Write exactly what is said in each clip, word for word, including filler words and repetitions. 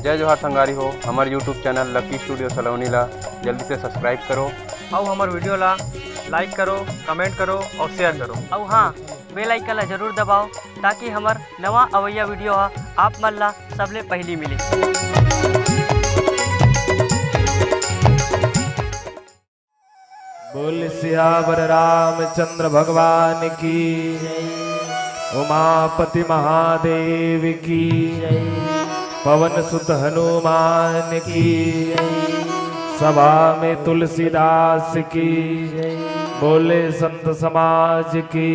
जय जोहार संगवारी हो, हमर YouTube चैनल लकी स्टूडियो सलोनी ला जल्दी से सब्सक्राइब करो। अउ हमर वीडियो ला लाइक करो, कमेंट करो अउ शेयर करो। अउ हाँ, बेल आइकन ला जरूर दबाओ, ताकि हमर नवा अवइया वीडियो हा आप मन ला सबले पहिली मिले। बोल सियावर रामचंद्र भगवान की, उमापति महादेव की, पवन सुत हनुमान की, सभा में तुलसीदास की, बोले संत समाज की,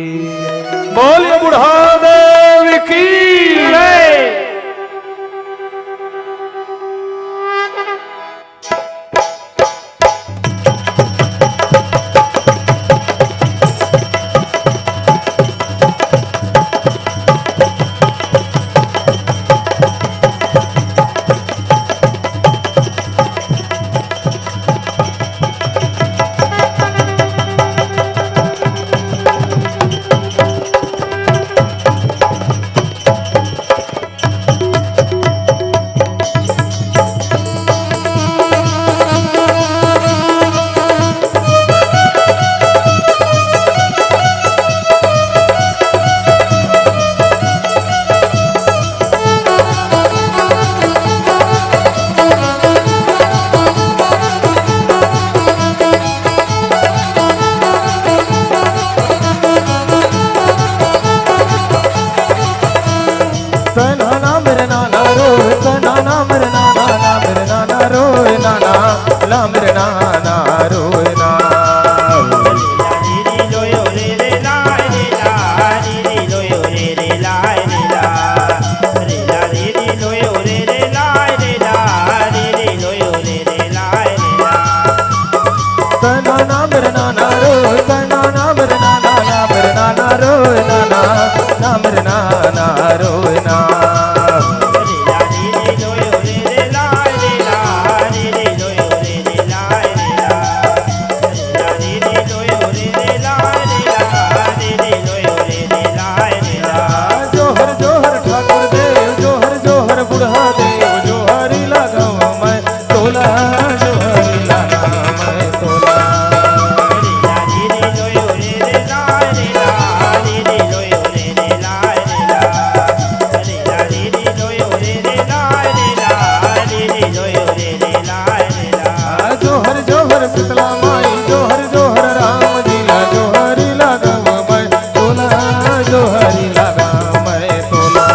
बोले बुढ़ा देव की। तना ना मेरे नाना रोए, तना ना मेरे नाना, ना मेरे नाना रोए, नाना, ला मेरे नाना रोए ना। तना ना मेरे नाना रोए, तना ना मेरे नाना, ना मेरे नाना रोए, नाना, ना मेरे नाना रोए ना। जोहर जोहर ठाकुर देव, जोहर जोहर बुढ़ा देव, जोहरी लगाऊं मैं तोला, जोहरी लगाऊं मैं तोला। जोहर जोहर शीतला माई, जोहर जोहर राम जी ला, जोहरी लगाऊं मैं तोला, जोहरी लगाऊं मैं तोला।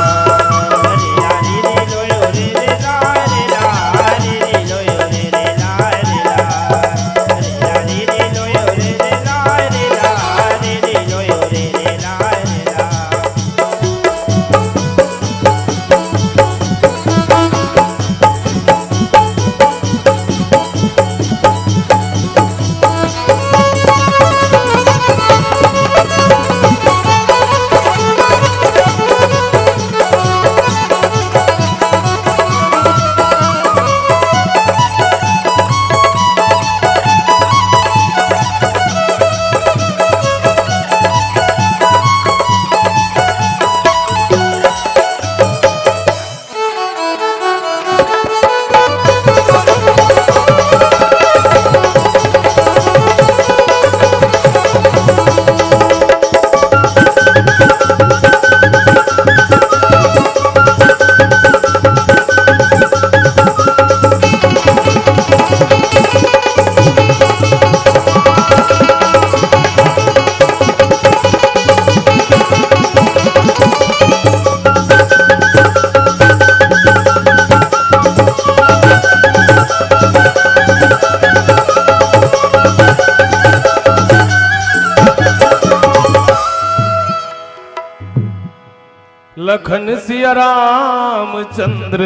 लखन सिया रामचंद्र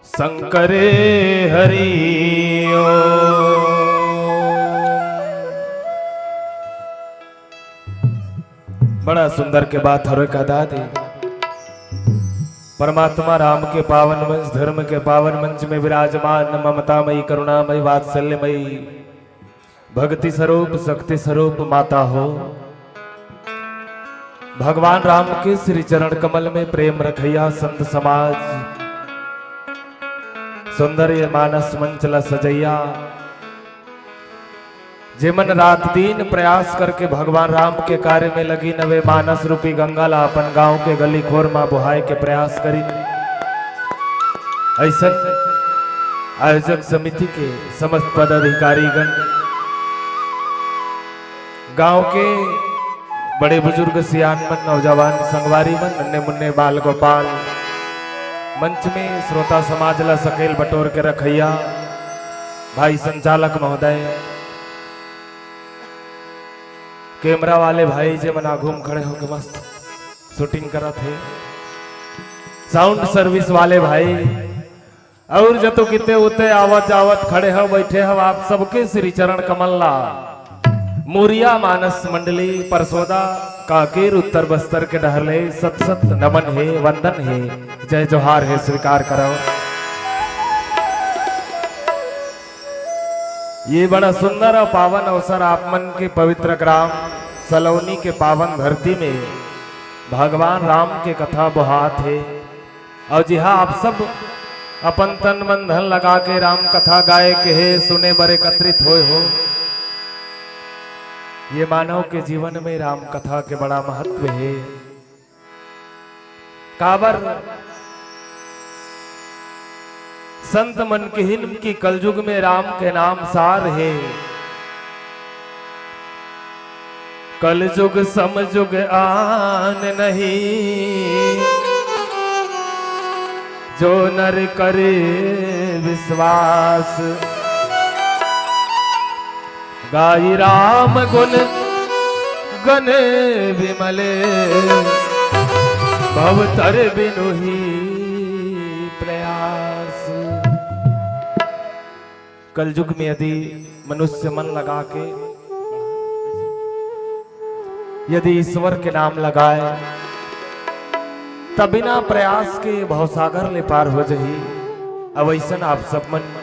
शंकरे हरि ओम। बड़ा सुंदर के बात हरे का दादी। परमात्मा राम के पावन मंच, धर्म के पावन मंच में विराजमान ममतामयी, करुणामयी, वात्सल्यमयी, भक्ति स्वरूप, शक्ति स्वरूप माता हो। भगवान राम के श्री चरण कमल में प्रेम रखैया संत समाज, सुंदर ये मानस मंच ला सजइया, जेमन रात दिन प्रयास करके भगवान राम के कार्य में लगिन हवे, मानस रूपी गंगा ला अपन गांव के गली खोर मा बोहाय के प्रयास करिन। अइसन आयोजक समिति के समस्त पदाधिकारीगण, गांव के बड़े बुजुर्ग, सियान मन, नौजवान, संगवारी मन, नन्हे मुन्ने बाल गोपाल, मंच में श्रोता समाज ला सकेल बटोर के रखइया, भाई संचालक महोदय, कैमरा वाले भाई जे मन आघू म खड़े होके मस्त शूटिंग करत हे, साउंड सर्विस वाले भाई, अउ जतो किते उते आवत जावत खड़े हव, बैठे हव, आप सबके श्री चरण कमल ला मुरिया मानस मंडली परसोदा कांकेर उत्तर बस्तर के डहर ले सत सत नमन हे, वंदन हे, जय जोहार हे, स्वीकार करव। ये बड़ा सुंदर अउ पावन अवसर आप मन के पवित्र ग्राम सलौनी के पावन धरती में भगवान राम के कथा बोहात हे। अउ जिहां आप सब अपन तन मन धन लगा के राम कथा गाए के हे, सुने बर एकत्रित होए हो, ये मानव के जीवन में राम कथा के बड़ा महत्व हे। काबर संत मन किहिन कि कलजुग में राम के नाम सार हे। कलजुग समजुग आन नहीं, जो नर करे विश्वास। गाई राम गुन गन विमले, भव तर बिनु ही प्रयास। कलजुग में यदि मनुष्य मन लगा के यदि ईश्वर के नाम लगाए, त बिना प्रयास के भवसागर ले पार हो जही। अब अइसन आप सब मन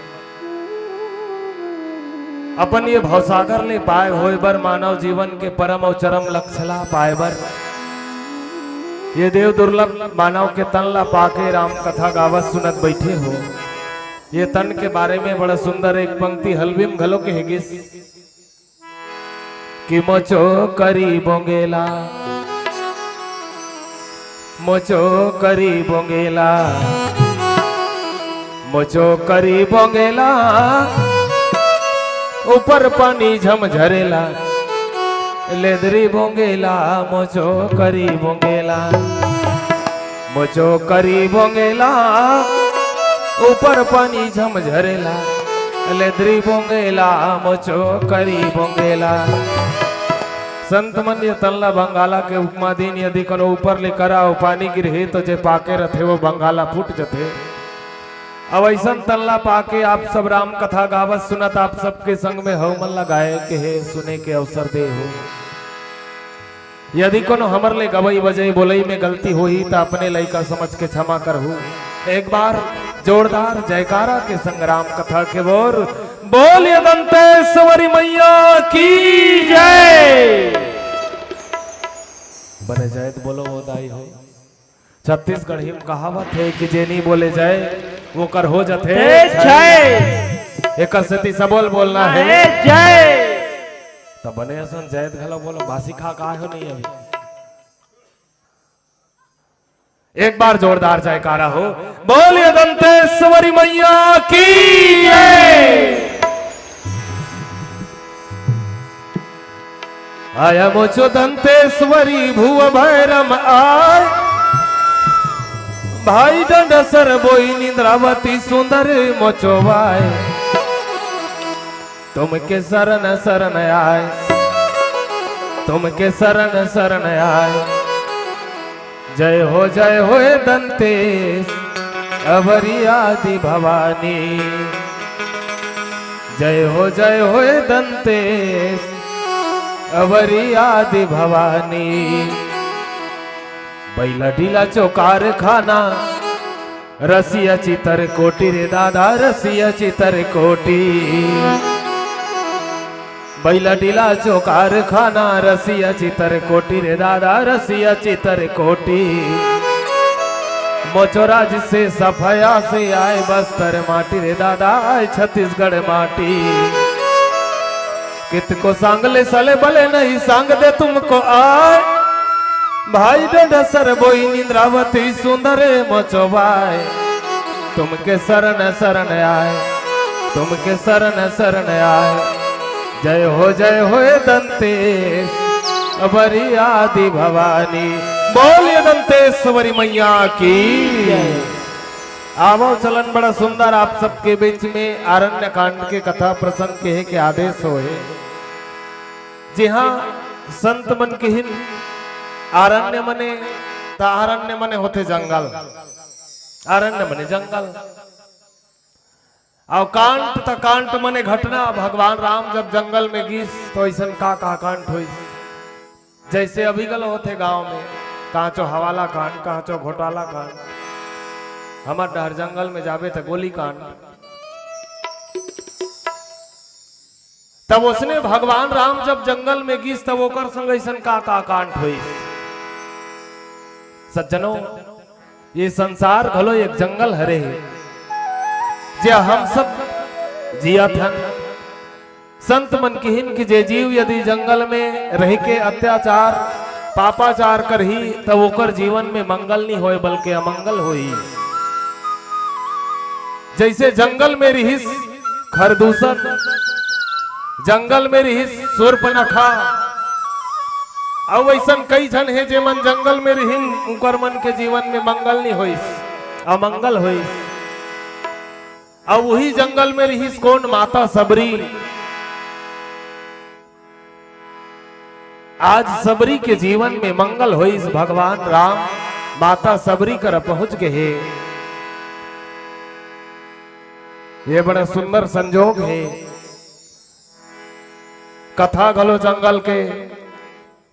अपन ये भवसागर ले पाए होए बर, मानव जीवन के परम अउ चरम लक्ष्य ला पाए बर, ये देव दुर्लभ मानव के तन ला पाके राम कथा गावत सुनत बैठे हो। ये तन के बारे में बड़ा सुंदर एक पंक्ति हलवी म घलो कहे गिस कि मोचो करी बोंगेला, मोचो करी बोंगेला, मोचो करी बोंगेला, ऊपर पानी झमझरेला, लेदरी बोंगेला, मोचो करी बोंगेला, मोचो करी बोंगेला, ऊपर पानी झमझरेला, लेदरी बोंगेला, मोचो करी बोंगेला। संत मन ये तन ला बंगाला के उपमा दीन, यदि कोनो ऊपर ले करा अउ पानी गिरही, तो जे पाके रथे, वो बंगाला फूट जथे। अब अइसन तन ला पाके आप सब राम कथा गावत सुनत आप सबके संग में हव मन ला गाए के हे, सुने के अवसर दे हो। यदि कोनो हमर ले गवई बजई बोलई में गलती होही, त अपने लइका समझ के क्षमा करहू। एक बार जोरदार जयकारा के संग राम कथा के बोल, बोलिए दंतेश्वरी मैया की जय। बने जय त बोलो वो दाई हो। छत्तीसगढ़ी में कहावत हे कि जे नी बोले जय, ओकर हो जथे ए, जय। एकर सेती सबो ल बोलना हे ए, जय। त बने असन जय त घलो बोलो, बासी खा का हो नहीं अभी। एक बार जोरदार जयकारा हो, बोलिए दंतेश्वरी मैया की जय। आया मोचो दंतेश्वरी भुव भैरम आय, भाई डंडसर बोई निंद्रावती सुंदर मोचो वाय। तुमके शरण शरण आय, तुमके शरण शरण आय। जय हो जय हो ए दंतेश अवरी आदि भवानी। जय हो जय हो ए दंतेश अवरी आदि भवानी। बैला डीला चौकार खाना रसिया चितर कोटी रे दादा रसिया चितर कोटी। बैला डीला चौकार खाना रसिया चितर कोटी रे दादा रसिया चितर कोटी। मोचो राज से सफया से आय बस्तर माटी रे दादा, आय छत्तीसगढ़ माटी। कितको सांग ले सले बले नहीं सांग दे तुमको आय। भाई डंडसर बोई निंद्रावती सुंदर मोचो बाय। तुमके शरण शरण आय, तुमके शरण शरण आय। जय हो जय हो दंतेश बरी आदि भवानी। बोलिए दंतेश्वरी मैया की। आवो चलन बड़ा सुंदर आप सबके बीच में आरण्य कांड के कथा प्रसंग के हे के आदेश होहे। जी हाँ, संत मन किहिन आरण्य मने, त आरण्य मने होथे जंगल। आरण्य मने जंगल। अउ कांट त कांट मने घटना। भगवान राम जब जंगल में गिस तो अइसन का का कांट होइस? जइसे अभी घलो होथे गांव में, कांचो हवाला कांड, कांचो घोटाला कांड। हमर डहर जंगल में जाबे त गोली कांड। तब ओसने भगवान राम जब जंगल में गिस तब ओकर संग अइसन का का कांड होइस? सज्जनों, ये संसार घलो एक जंगल हरे, जे हम सब जियत हन। संत मन किहिन कि जे जीव यदि जंगल में रहिके अत्याचार, पापाचार करही, त ओकर जीवन में मंगल नहीं होय, बल्कि अमंगल होही। जइसे जंगल में रिहिस खरदूषण, जंगल में रिहिस सूर्पनखा, अउ अइसन कई झन हे, जेमन जंगल में रिहिन, उकर मन के जीवन में मंगल नहीं होइस, अमंगल होइस। अउ उही जंगल में रिहिस कोन? माता सबरी। आज सबरी के जीवन में मंगल होइस, भगवान राम माता सबरी करा पहुंच गे हे। ये बड़ा सुंदर संजोग हे। कथा घलो जंगल के,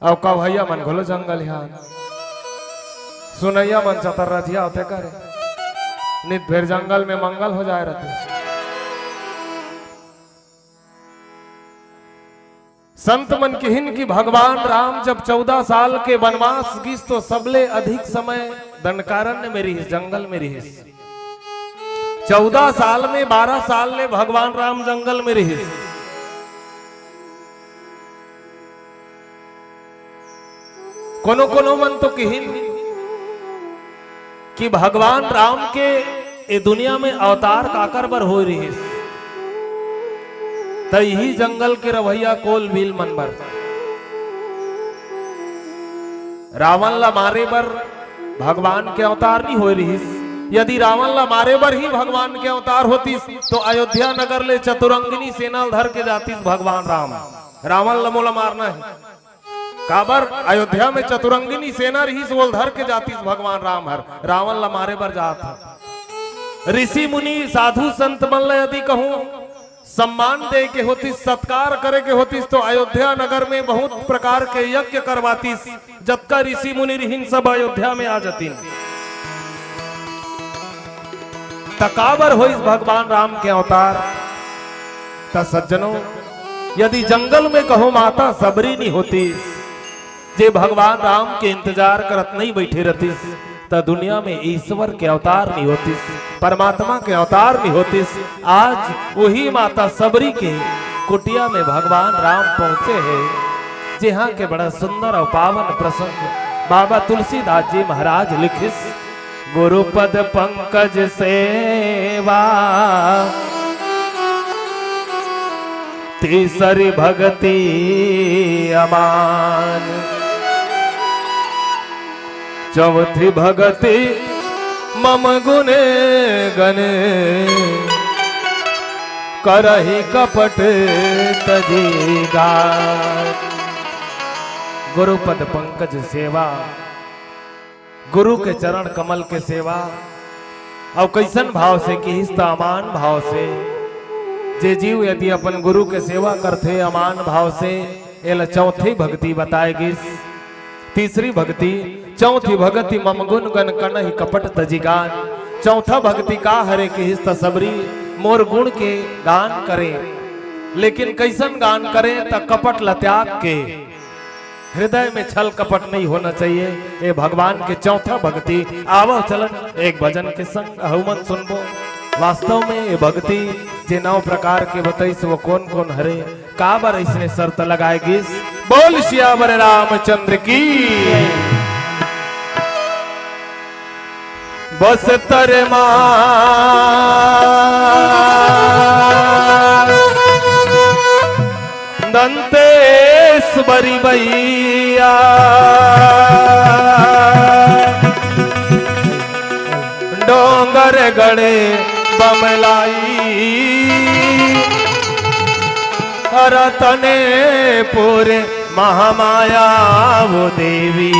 अउ कवैया मन घलो जंगल ह्यान। सुनैया मन चतर्रजिया होथे करे। नित भेर जंगल में मंगल हो जाय रथे। संत मन किहिन कि भगवान राम जब चौदह साल के वनवास गिस तो सबले अधिक समय दंडकारण्य में रिहिस, जंगल में रिहिस। चौदह साल में बारह साल ले भगवान राम जंगल में रिहिस। कोनो कोनो मन तो किहिन कि भगवान राम के ए दुनिया में अवतार काकर बर होय रिहिस, त इही जंगल के रवैया कोल भील मन बर। रावण ला मारे बर भगवान के अवतार नहीं होय रिहिस। यदि रावण ला मारे बर ही भगवान के अवतार होतिस, तो अयोध्या नगर ले चतुरंगिनी सेना ल धर के जातिस भगवान राम। रावण ला मोला मारना हे। काबर? अयोध्या में चतुरंगिनी सेना रिहिस, ओल धर के जातिस भगवान राम हर। रावण ला मारे बर जात हे। ऋषि मुनि साधु संत मन ला यदि कहूं सम्मान दे के होतिस, सत्कार करे के होतिस, तो अयोध्या नगर में बहुत प्रकार के यज्ञ करवातिस। जतका ऋषि मुनि रिहिन, सब अयोध्या में आ जतिन। त काबर होइस भगवान राम के अवतार? त सज्जनों, यदि जंगल में कहूं माता सबरी नहीं होतिस, जे भगवान राम के इंतजार करत नहीं बैठे रहतिस, त दुनिया में ईश्वर के अवतार नहीं होतिस, परमात्मा के अवतार नहीं होतिस। आज वही माता सबरी के कुटिया में भगवान राम पहुंचे हे, जिहां के बड़ा सुंदर अउ पावन प्रसंग बाबा तुलसीदास जी महाराज लिखिस। गुरु पद पंकज सेवा, तीसरी भगति अमान, चौथी भगति मम गुण गण, करही कपट तजी गान। गुरु पद पंकज सेवा, गुरु के चरण कमल के सेवा। अउ कइसन भाव से किहिस त अमान भाव से। जे जीव यदि अपन गुरु के सेवा करथे अमान भाव से, एला चौथी भक्ति बताए गिस। तीसरी भक्ति, चौथी भक्ति मम गुण गण करही कपट तजी गान। चौथा भक्ति का हरे किहिस त सबरी मोर गुण के गान करे, लेकिन कइसन गान करे त कपट ल त्याग के। हृदय में छल कपट नहीं होना चाहिए। ये भगवान के चौथा भक्ति। आवो चलन एक भजन के संग हउमन सुनबो। वास्तव में ये भक्ति जे नौ प्रकार के बतइस वो कौन कौन हरे, काबर इसने शर्त लगाए गिस। बोल सियावर रामचंद्र की। बस्तर मा दंतेश्वरी बइया, डोंगरगढ़ बमलाई, रतनपुर महामाया वो देवी।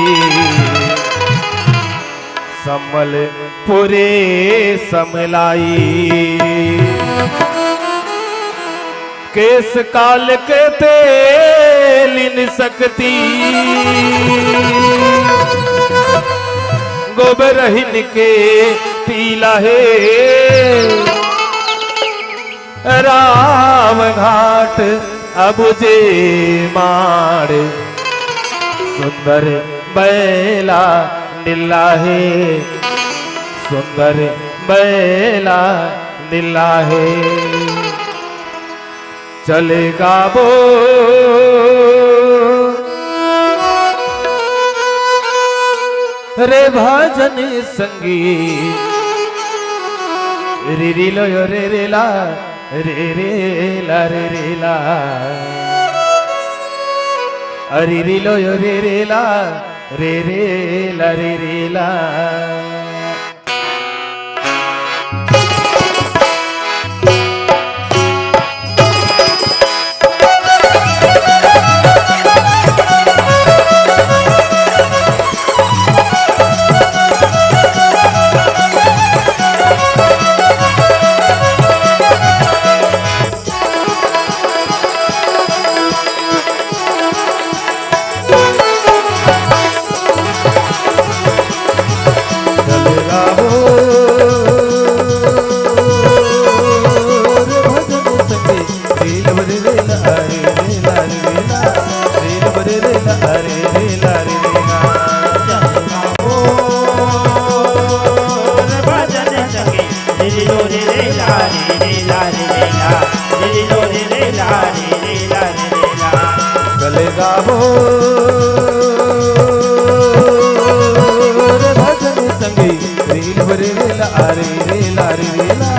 संबलपुरी समलाई। केस काल के तेलिन सकती, गोबरहिन के पीला हे। राम घाट अबुझे माड़, सुंदर बैला नीला हे, सुंदर बैला नीला हे। चले गाबो रे भजन संगी, रे रे लो यो रे रे ला, रे रे ला, रे रे ला। अरे रे लो यो रे रे ला, रे रे ला, रे रे ला। चले गाबो रे भजन संगी, रील बरे रे ला रे रे ला रे रे ला, रील बरे रे ला रे रे ला रे रे ला। चले गाबो रे भजन संगी, रील बरे रे ला रे रे ला रे रे ला,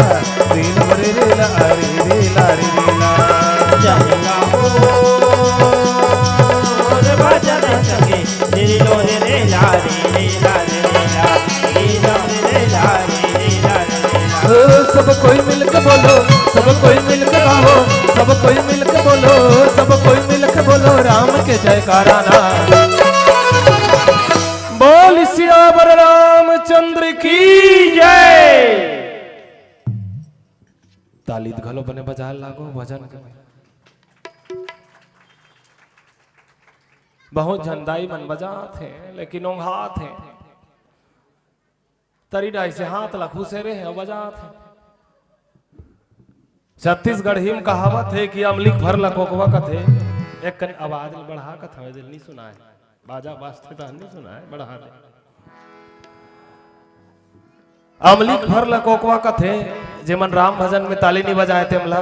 रील बरे रे ला रे रे ला रे रे ला। ओ, सब कोई मिलके बोलो, सब कोई मिलके गाओ, सब कोई मिलके बोलो, सब कोई मिलके बोलो राम के जयकारा ना। बोल सियावर रामचंद्र की जय। ताली घलो बने बजाए लागो भजन के। बहुत झन दाई मन बजात हे, लेकिन ओंघात हे। तरी डाई से हाथ ला खुसेरे हे, बजात हे। छत्तीसगढ़ी में कहावत हे कि अमलीक फर ला कोकवा कथे, एक कन आवाज ल बढ़ा कथा, दिल नहीं सुनाए, बाजा बाजथे तहन नहीं सुनाए, बढ़ा दे। अमलीक फर ला कोकवा कथे, जेमन राम भजन में ताली नहीं बजाए तेमला।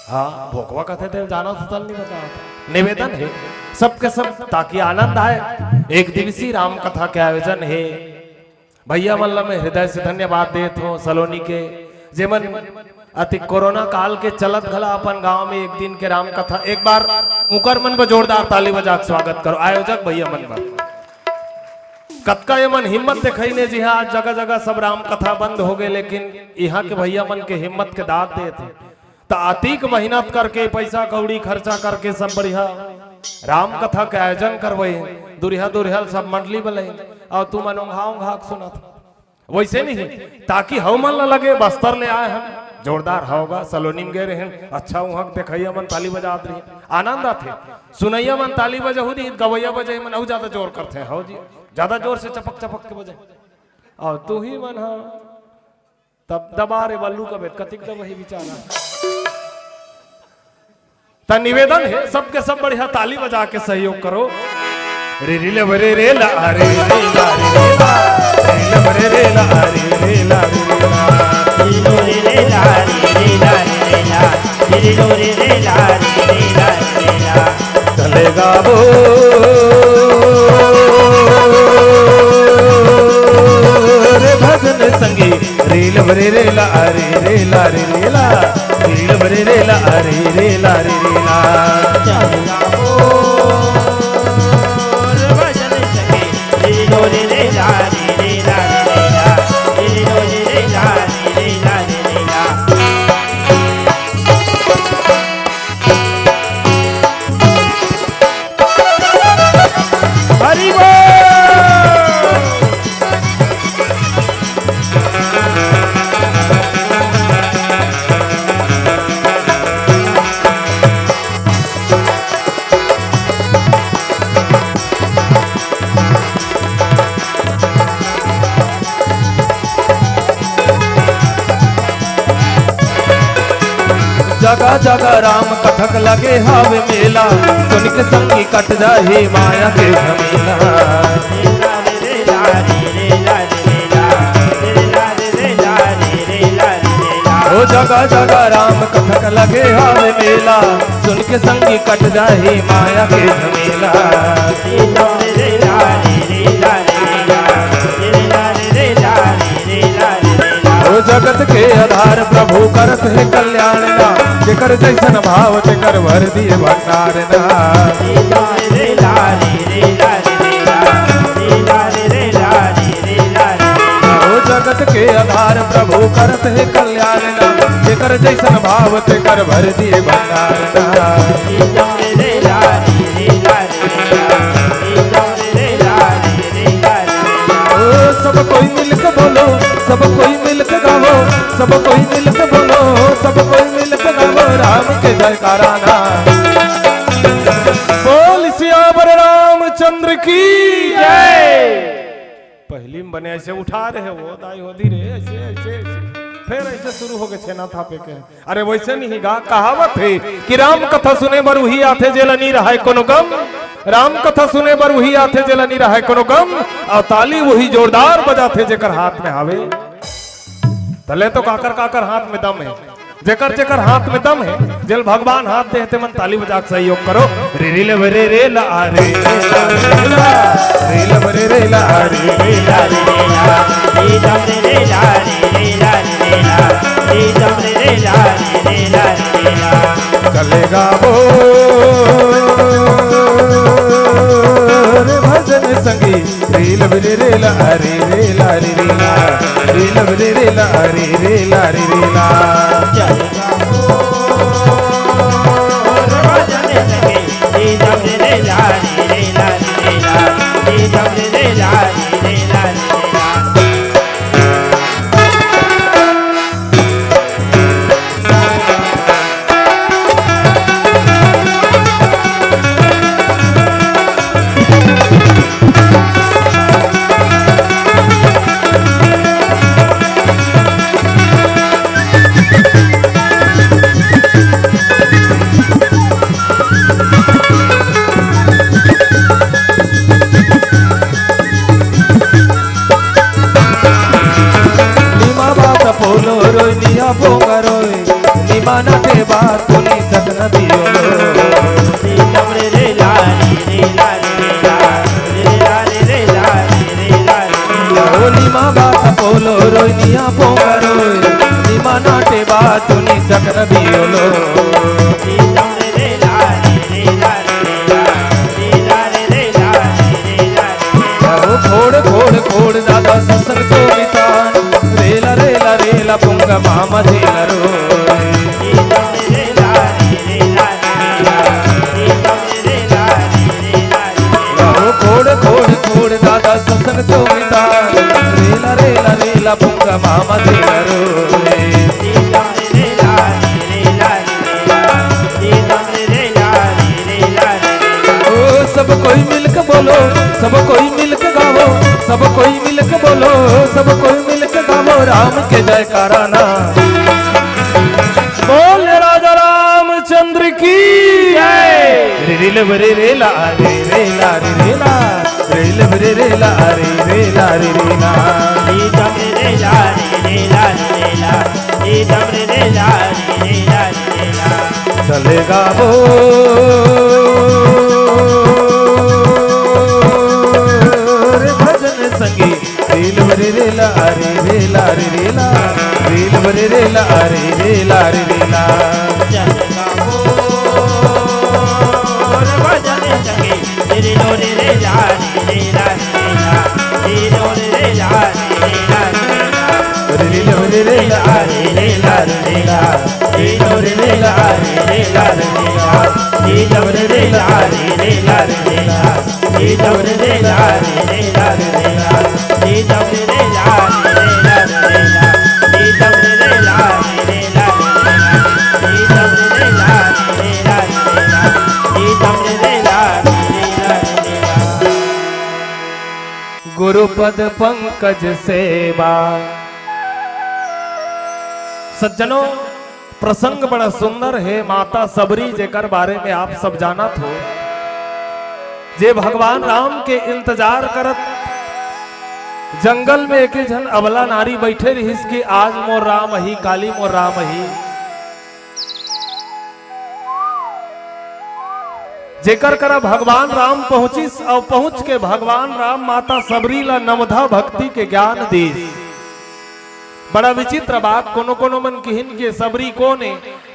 हाँ, भोकवा कथे ते जाना सुतल नहीं बता। निवेदन हे, सबके सब, ताकि आनंद आए। एक दिवसीय राम कथा के आयोजन हे। भैया मन ला मैं हृदय से धन्यवाद देत हों सलोनी के, जेमन अति कोरोना काल के चलत घला अपन गांव में एक दिन के राम कथा, एक बार उकर मन बर जोरदार ताली बजा के स्वागत करो आयोजक भैया मन बर। कतका ये मन हिम्मत दिखाई ने जी हाँ, आज जगह जगह सब राम कथा बंद हो गए, लेकिन यहाँ के भैया मन के हिम्मत के दाद देत हे। त अतीक मेहनत करके, पैसा कौड़ी खर्चा करके सब बढ़िया राम कथा के आयोजन करवाए, दुरिहा दुरिहा सब मंडली बले, अउ तुमन ओंघा ओंघा के सुनत। वैसे नहीं, ताकि हव मन ला लगे बस्तर ले आए हन, जोरदार हव गा, सलोनी में गए रहेन, अच्छा उहाँ के देखइया मन ताली बजात रही, आनंद आथे। सुनइया मन ताली बजाहू दी, गवैया बजई मन अउ ज्यादा जोर करथे, हव जी, ज्यादा जोर से चपक चपक के बजे। अउ तू ही मन ह तब दबा रे बल्लू का बेट, कतिक दबही बिचारा। त निवेदन हे, सबके सब बढ़िया ताली बजा के सहयोग करो। रे रे ले रे रे ला, रे रे ला, रे रे ला, रे ले रे रे ला, रे रे ला, रे रे ला। चलेगा वो रे भजन संगी, रील बरे रे ला, रे रे ला, रे रे ला, रील बरे रे ला, रे रे ला, रे रे ला। हरि बोल। जगह जगह राम कथक लगे हवे मेला, सुन के संगी कट जाही माया के झमेला। ओ जगह जगह राम कथक लगे हवे मेला, सुन के संगी कट जाही माया के झमेला। ओ जगत के आधार प्रभु करत हे कल्याण ना, जेकर जैसन भाव तेकर भर दिए भंडार ना। ओ जगत के आधार प्रभु करत हे कल्याण ना, जेकर जैसन भाव तेकर भर दिए भंडार ना। ओ सब कोई मिलके बोलो, सब कोई मिलके गावो, सब कोई मिलके बोलो, सब कोई मिलके गावो राम के जयकारा ना। बोल सियावर रामचंद्र की जय। पहली में बने ऐसे उठा रहे हो दाई हो धीरे ऐसे ऐसे ऐसे, फिर ऐसे शुरू हो गए छेना थापे के। अरे वैसे नहीं गा, कहावत हे कि राम कथा सुने बर उही आथे जेला नी रहय कोनो गम। राम कथा सुने बर उही आथे जेला नी रहय कोनो गम। अउ ताली उही जोरदार बजाथे जेकर हाथ में हावे। तले तो काकर काकर हाथ में दम हे, जेकर जेकर हाथ में दम हे, जेल भगवान हाथ दे हे ते मन ताली बजा के सहयोग करो। रे रे ले रे रे ला रे रे ला रे ला। रे ले रे रे ला रे रे ला रे रे ला। चलेगा वो रे भजन संगी, रील बरे रे ला रे रे ला रे रे ला, रील बरे रे ला रे रे ला रे रे ला। चलेगा वो रे भजन संगी, रील बरे रे ला रे रे ला रे रे ला, रील बरे रे ला रे रे ला रे रे ला। निमा बात पोलो रोय निया पोंगा रोय, निमा नाटे बात तुनी सकना दियो लो। ओ निमा बात पोलो रोय निया पोंगा रोय, निमा नाटे बात तुनी सकना दियो लो। अहो खोड़ खोड़ खोड़ दादा ससर चोमितान, रेला रेला रेला पुंगा मामा झेला रो। अहो खोड़ खोड़ खोड़ दादा ससर चोमितान, रेला रेला रेला पुंगा मामा झेला रो। ओ सब कोई मिलके बोलो, सब कोई मिलके गावो, सब कोई मिलके बोलो, सब कोई मिलके गावो राम के जयकारा ना। बोल राजा रामचंद्र की रिलबरे रेला रे रेला रे रेला, रिलबरे रेला रे रेला रे रेला। री तम रे रेला रे रेला रे रेला, री तम रे रेला रे रेला रे रेला। चलेगा वो रे भजन संगी, रिलबरे रेला रे रेला रे रेला, रिलबरे रेला रे रेला रे रेला। चलेगा वो रे भजन संगी, रे लो रे रेला रे रेला रे रेला, रे लो रे रेला रे रेला रे रेला। रे लो रे रेला रे रेला रे रेला, रे लो रे रेला रे रेला रे रेला, रे लो रे रेला रे रेला रे रेला। री तम रे रेला रे रेला रे रेला, री तम रे रेला रे रेला रे रेला, री तम रे रेला रे रेला रे रेला, री तम रे रेला रे रेला रे रेला, री तम रे रेला रे रेला रे रेला। गुरुपद पंकज सेवा। सज्जनों, प्रसंग बड़ा सुंदर हे। माता सबरी, जेकर बारे में आप सब जानत हो, जे भगवान राम के इंतजार करत जंगल में एके झन अबला नारी बइठे रिहिस कि आज मोर राम आही, काली मोर राम आही। जेकर करा भगवान राम पहुंचिस अउ पहुंच के भगवान राम माता सबरी ला नवधा भक्ति के ज्ञान दीस। बड़ा विचित्र बात, कोनो कोनो मन किहिन के सबरी कोन ए,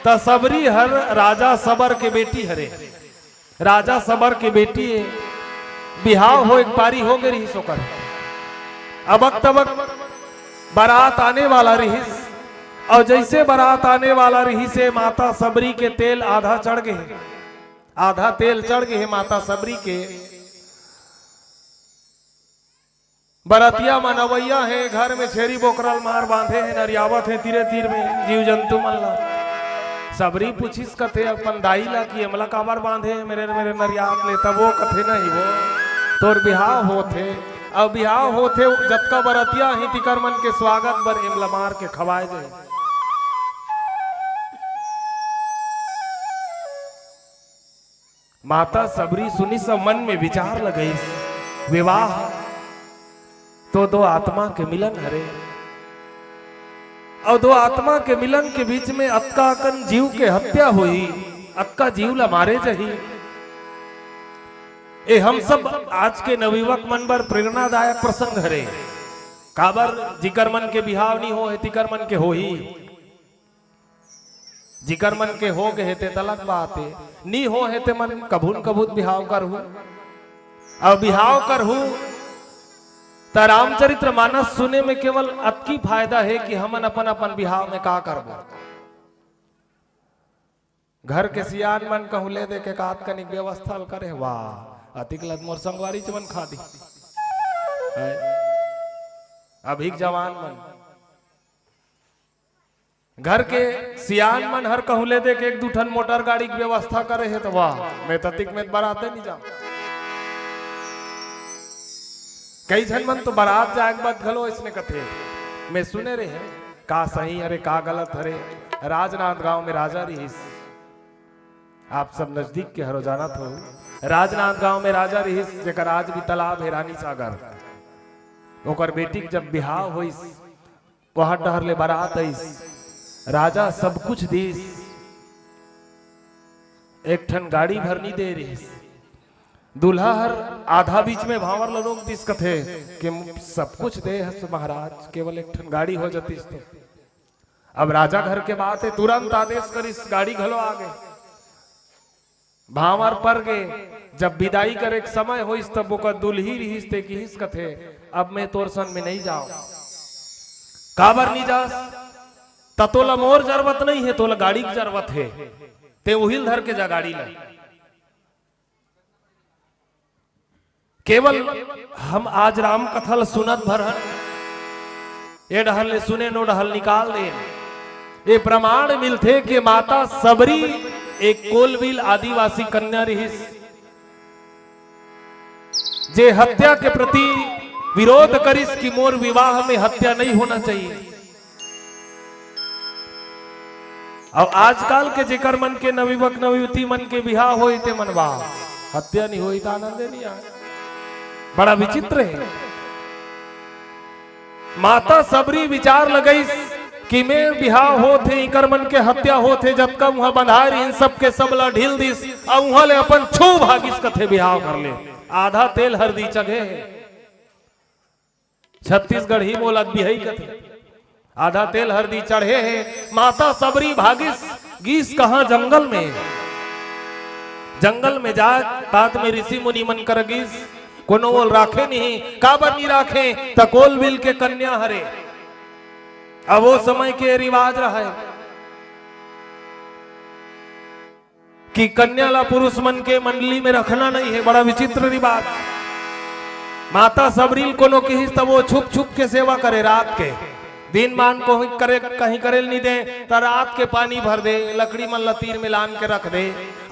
त सबरी हर राजा सबर के बेटी हरे। राजा सबर के बेटी ए, बिहाव हो एक पारी हो गे रिहिस ओकर। अबक तबक बारात आने वाला रिहिस, अउ जइसे बारात आने वाला रिहिस ए, माता सबरी के तेल आधा चढ़ गे हे, आधा तेल चढ़ गे हे माता सबरी के। बरतिया मन अवइया हे, घर में छेरी बोकरा ल मार बांधे हे, नरियावत हे तीरे तीर में जीव जंतु मन ला। सबरी पूछिस कथे अपन दाई ला कि एमला काबर बांधे हे मेरे, मेरे नरियात ले, तब वो कथे नहीं वो तोर बिहाव होथे, अउ बिहाव होथे जतका बरतिया ही तिकर मन के स्वागत बर एमला मार के खवाए जाए। माता सबरी सुनिस अउ मन में विचार लगइस, विवाह तो दो आत्मा के मिलन हरे, अउ दो आत्मा के मिलन के बीच में अतका अकन जीव के हत्या होही, अतका जीव ला मारे जाही। ए हम सब आज के नवयुवक मन बर प्रेरणादायक प्रसंग हरे। काबर जिकर मन के बिहाव नी हो हे, तिकर मन के होही। जिकर मन के हो गे हे ते त अलग बात हे, नी हो हे ते मन कभू न कभू त बिहाव करहू। अउ बिहाव करहू त रामचरित्र मानस सुने में केवल अतकी फायदा हे कि हमन अपन अपन बिहाव में का करबो। घर के सियान मन कहूं ले दे के कात कनिक व्यवस्था ल करे, वाह, अतिक लद मोर संगवारी च मन खा दी। हैं? अभी के जवान मन घर के सियान मन हर कहूं ले दे के एक दू ठन मोटर गाड़ी के व्यवस्था करे हे त वाह, मैं ततिक में बराते नहीं जाऊं। कई झन मन तो बरात जाए के बाद घलो इसने कथे, मैं सुने रहे, का सही हरे, का गलत हरे। राजनांदगांव में राजा रिहिस, आप सब नजदीक के हरो जानत हो, राजनांदगांव में राजा रिहिस, जेकर आज भी तालाब हे रानी सागर, ओकर बेटी के जब बिहाव होइस, वहां डहर ले बारात आइस, राजा सब कुछ दीस, एक ठन गाड़ी भर नी दे रिहिस। दूल्हा हर आधा बीच में भांवर ल रोक दिस, कथे कि सब कुछ दे हस महाराज, केवल एक ठन गाड़ी हो जतिस तो। अब राजा घर के बात हे, तुरंत आदेश करिस, गाड़ी घलो आ गे। भांवर पर गे, जब बिदाई करे के समय होइस, तब ओकर दुल्ही रिहिस, ते किहिस कथे, अब मैं तोर संग में नहीं जाओ। काबर नहीं जास? त तोला मोर जरूरत नहीं हे, तोला गाड़ी के जरूरत हे, ते उहिल धर के जा गाड़ी ला। केवल हम आज राम कथा ल सुनत भर हन, ए डहर ले सुने, नो डहर निकाल दे। ये प्रमाण मिलथे कि माता सबरी एक कोलविल आदिवासी कन्या रिहिस, जे हत्या के प्रति विरोध करिस कि मोर विवाह में हत्या नहीं होना चाहिए। अउ आजकल के जेकर मन के नवयुवक नवयुवती मन के बिहाव होई ते मन बा, हत्या नहीं होई त आनंदे नहीं आए। बड़ा विचित्र हे। माता सबरी विचार लगइस कि मैं बिहाव होत हे, इकर मन के हत्या होत हे, जतका उहाँ बंधाए रहिन सबके सब ला ढील दिस, अउ उहाँ ले अपन छू भागिस कथे बिहाव कर ले। आधा तेल हरदी चघे हे। छत्तीसगढ़ी मोला बिहई कथे। आधा तेल हरदी चढ़े हे, माता सबरी भागिस, गीस कहाँ जंगल में। जंगल में जात तात में ऋषि मुनि मन कर गीस, कोनो ओल राखे नहीं, काबर नहीं राखे, त कोल बिल के कन्या हरे। अब वो समय के रिवाज रहे कि कन्या ला पुरुष मन के मंडली में रखना नहीं है, बड़ा विचित्र रिवाज। माता सबरी ल कोनो किहिस त वो छुप छुप के सेवा करे रात के, दिन मान को करे, कहीं करे ल नहीं दे, त रात के पानी भर दे, लकड़ी मन ला तीर में लान के रख दे।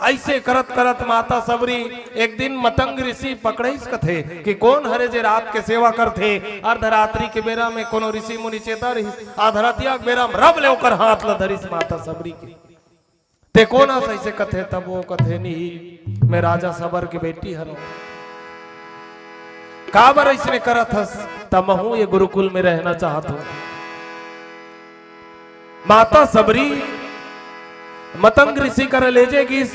ऐसे करत करत माता सबरी एक दिन मतंग ऋषि पकड़इस कथे कि कोन हरे जे रात के सेवा करथे, अर्धरात्रि के बेरा में कोनो ऋषि मुनि चेता रहिस, आधरतिया के बेरा में रब ले ओकर हाथ ला धरिस माता सबरी के। ते कोन हस अइसे कथे, तब वो कथे, नहीं, मैं राजा सबर के बेटी हरव। काबर अइसने करत हस? त महूं ये गुरुकुल में रहना चाहत हूं। माता सबरी मतंग ऋषि कर लेजे गिस।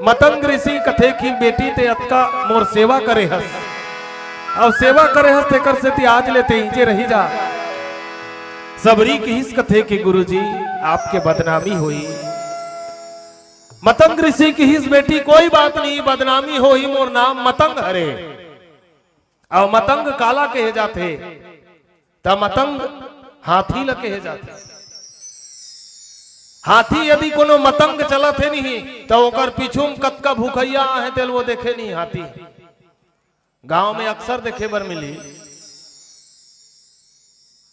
मतंग ऋषि कथे कि बेटी ते अतका मोर सेवा करे हस, अउ सेवा करे हस तेकर सेती आज ले ते इजे रही जा। सबरी किहिस कथे कि गुरुजी, आपके बदनामी होई। मतंग ऋषि किहिस, बेटी, कोई बात नहीं, बदनामी होही, मोर नाम मतंग हरे। अउ मतंग काला कहे जाथे? त मतंग हाथी ल कहे जाथे। हाथी यदि कोनो मतंग चलत हे नहीं, त ओकर पीछू म कतका भूखैया आहे, तेल वो देखे नहीं हाथी। गांव में अक्सर देखे बर मिली।